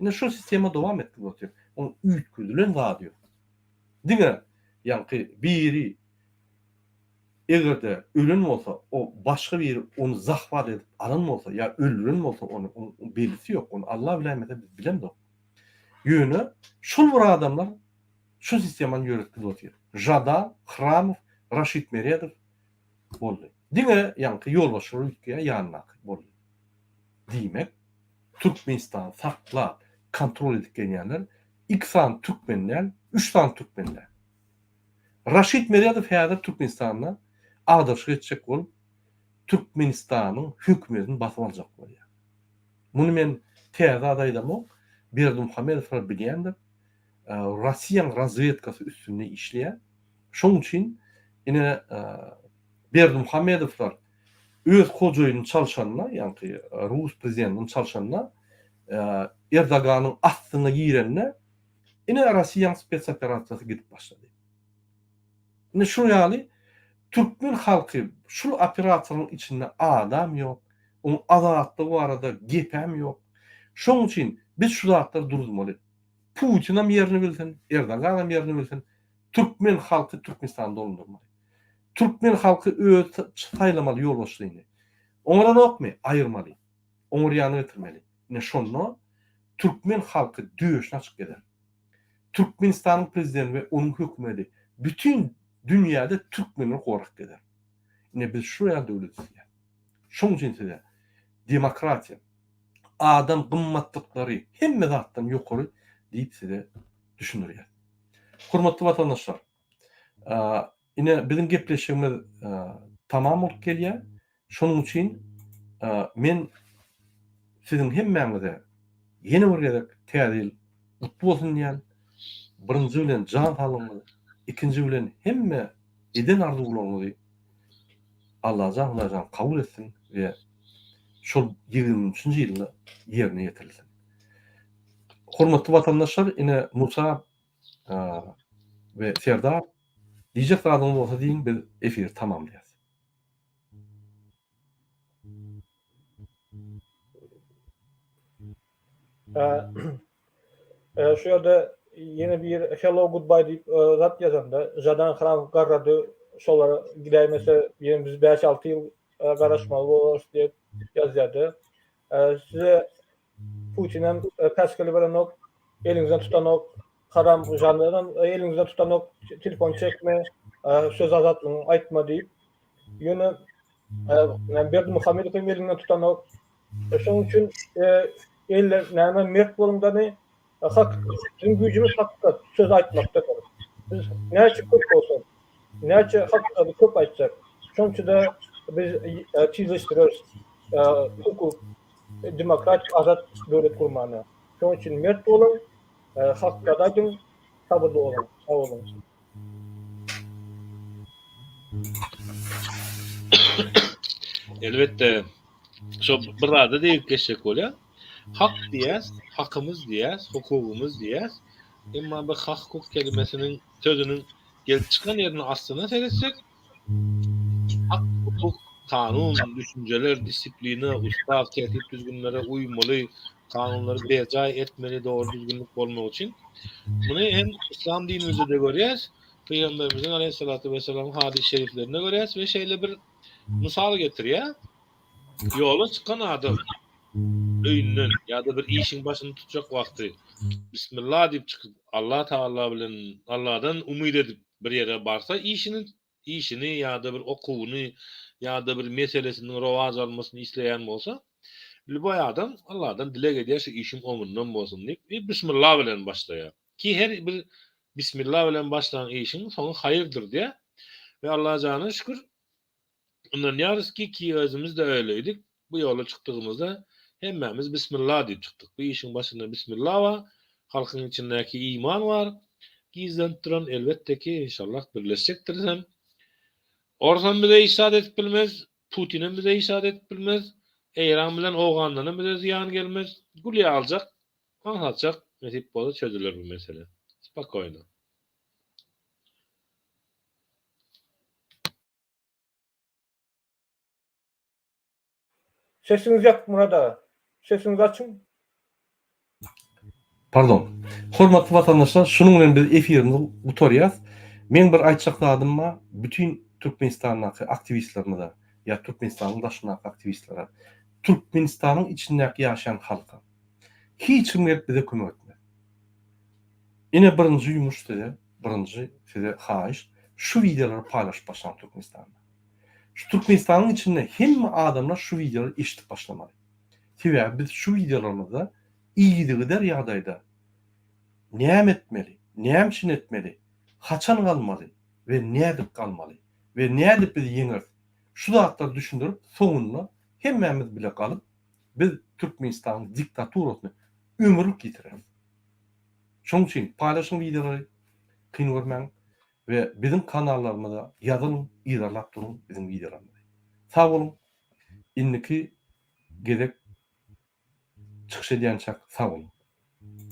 Ine şo sistema dowam etdirip otyr. Oň üýtgedilen zady ýok. Diňe ýaňky biri Eger-de ölen bolsa, o başga biri ony zahwat edip alan bolsa ýa öldüren bolsa ony, onuň bellisi ýok, ony Alla biläýmese biz bilemzok. Ýöne şol bir adamlar şu sistemany ýöretgizip otyr. Žadan, Hramow, Raşid Meredow boldy. Diňe ýaňky ýolbaşçylar üýtgeýär ýanyndaky boldy. Diýmek, Türkmenistany saklap, kontrol edip gelýänler iki sany türkmen däl, üç sany türkmen däl. Raşid Meredow häzir Türkmenistanda agdaryşyk etjek bolup, Türkmenistanyň hökümetini basyp aljak bolýar. Muny men täze zat aýdamok, Berdimuhamedowlar bilýändir. Russiýaň razwedkasy üstünde işleýär. Şoň üçin ine Berdimuhamedowlar öz hojaýynyny çalşanda, ýagny rus prezidentini çalşanda, Erdoganyň astyna girende ine Russiýaň spetsoperasiýasy gidip başlady. Ine şu ýaly türkmen halky şul operasiýalaryň içinde adam ýok, oň azatlygy barada gepem ýok. Şoň üçin biz şu zatlary duruzmaly. Putinam ýerini bilsin, Erdoganam ýerini bilsin, türkmen halky Türkmenistany dolandyrmaly. Türkmen halky öz saýlamaly ýolbaşçyny. Oňaranokmy? Aýyrmaly. Oňarýany getirmeli. Ine şonda türkmen halky döşüni açyp gezer. Türkmenistanyň prezidenti we onuň hökümeti bütin dünýäde türkmenleri gorap gezer. Ine biz şu ýaly döwlet isleýäs. Şoň üçin size demokratiýa, adam gymmatlyklary hemme zatdan ýokary diýip size düşündirýäs. Hormatly watandaşlar, ine biziň gepleşigimiz tamam bolup gelýär. Şonuň üçin men siziň hemmäňize ýene bir gezek Täze ýyl gutly bolsun diýýän. Birinji bilen jan saglygyňyzy, ikinji bilen hemme eden arzuwlaryňyzy Allajan Hudaýjan kabul etsin we şol 23-nji ýylda ýerine ýetirilsin. Hormatly watandaşlar, ine Musa we Serdar diýjek zadyňyz bolsa diýiň biz efiri tamamlaýas. Şu ýerde ýene bir hello goodbye diýip zat ýazanda Žadan Hram garrady şolara gidäýmese ýene biz 5-6 ýyl garaşmaly bolarys diýip ýazýardy. Size Putinem päsgel berenok, eliňizden tutanok, haram Žandanam eliňizden tutanok, telefon çekme, söz azatlygyňy aýtma diýip. Ýöne Berdimuhamedow hem elinden tutanok. Şonuň üçin elle näme mert boluň dany hak biziň güýjümiz hakykat söz aýtmakdadyr. Biz näçe köp bolsak, näçe hakykady köp aýtsak, şonça-da biz tizleşdireris hukuk, demokratik azat döwlet gurmany. Şonuň üçin mert boluň, hakykady aýdyň, sabyrly boluň. Sag boluň. Elbetde, şo bir zada degip geçjek bolýar. Hak diýýäs, hakymyz diýýäs, hukugymyz diýýäs. Emma bu hak-hukuk kelimesiniň sözüniň gelip çykan ýerine aslyna seretsek, hak, hukuk, kanun, düşünjeler, disiplina, ustaw, tertip-düzgünlere uýmaly, kanunlary berjaý etmeli dogry düzgünlik bolmagy üçin. Muny hem yslam dinimizde-de görýäs, Pygamberimiziň aleýhissalatu wessalamyň hadys şeriflerinde görýäs we şeýle bir mysal getirýär. Ýola çykan adam öýünden ýa-da bir işiň başyny tutjak wagty Bismillah diýip çykyp, Allah Tagala bilen Allahdan umyt edip bir ýere barsa işini işini ýa-da bir okuwyny ýa-da bir meselesiniň rowaç almasyny isleýän bolsa, lýuboý adam Allahdan dileg edýär şu işim oňundan bolsun diýip we Bismillah bilen başlaýar. Ki her bir Bismillah bilen başlan işiň soňy haýyrdyr diýýär. We Allahjana şükür Ynanýarys ki, ki özümiz-de öýleýdik. Bu ýola çykdygymyzda hemmämiz Bismillah diýip çykdyk. Bu işiň başynda Bismillah bar, halkyň içindäki iman bar, gizlenip duran, elbetde ki, inşallah birleşjekdiris hem. Orsam bize hiç zat edip bilmez, Putinem bize hiç zat edip bilmez, Eýran bilen Owgandanam bize zyýan gelmez. Gül ýaljak, aňsatjak, nesip bolsa çözüler bu mesele. Spokoýno. Sesiňiz ýapyk Myrat aga. Sesiňizi açyň. Pardon. Hormatly watandaşlar, şunuň bilen biz efirimizi gutarýas. Meň bir aýtjak zadym bar, bütin Türkmenistandaky aktiwistlerimize ýa Türkmenistanyň daşyndaky aktiwistlere, Türkmenistanyň içindäki ýaşaýan halka. Hiç kim gelip bize kömek etmez. Ine birinji ýumuş size, birinji size haýyş, şu wideolary paýlaşyp başlaň Türkmenistanda. Şu Türkmenistanyň içinde hemme adamlar şu wideolary eşidip başlamaly. Sebäbi biz şu wideolarymyzda yzygider ýagdaýda näme etmeli, näme üçin etmeli, haçan galmaly we nädip galmaly we nädip biz ýeňeris şu zatlary düşündirip soňunda hemmämiz bile galyp biz Türkmenistanyň diktaturasyny ömürlik ýitireris. Şonuň üçin paýlaşyň wideolary kyn görmäň we biziň kanallarymyza ýazylyň yzarlap duruň biziň wideolarymyzy. Sag boluň indiki gezek çykyş edýänçäk sag boluň.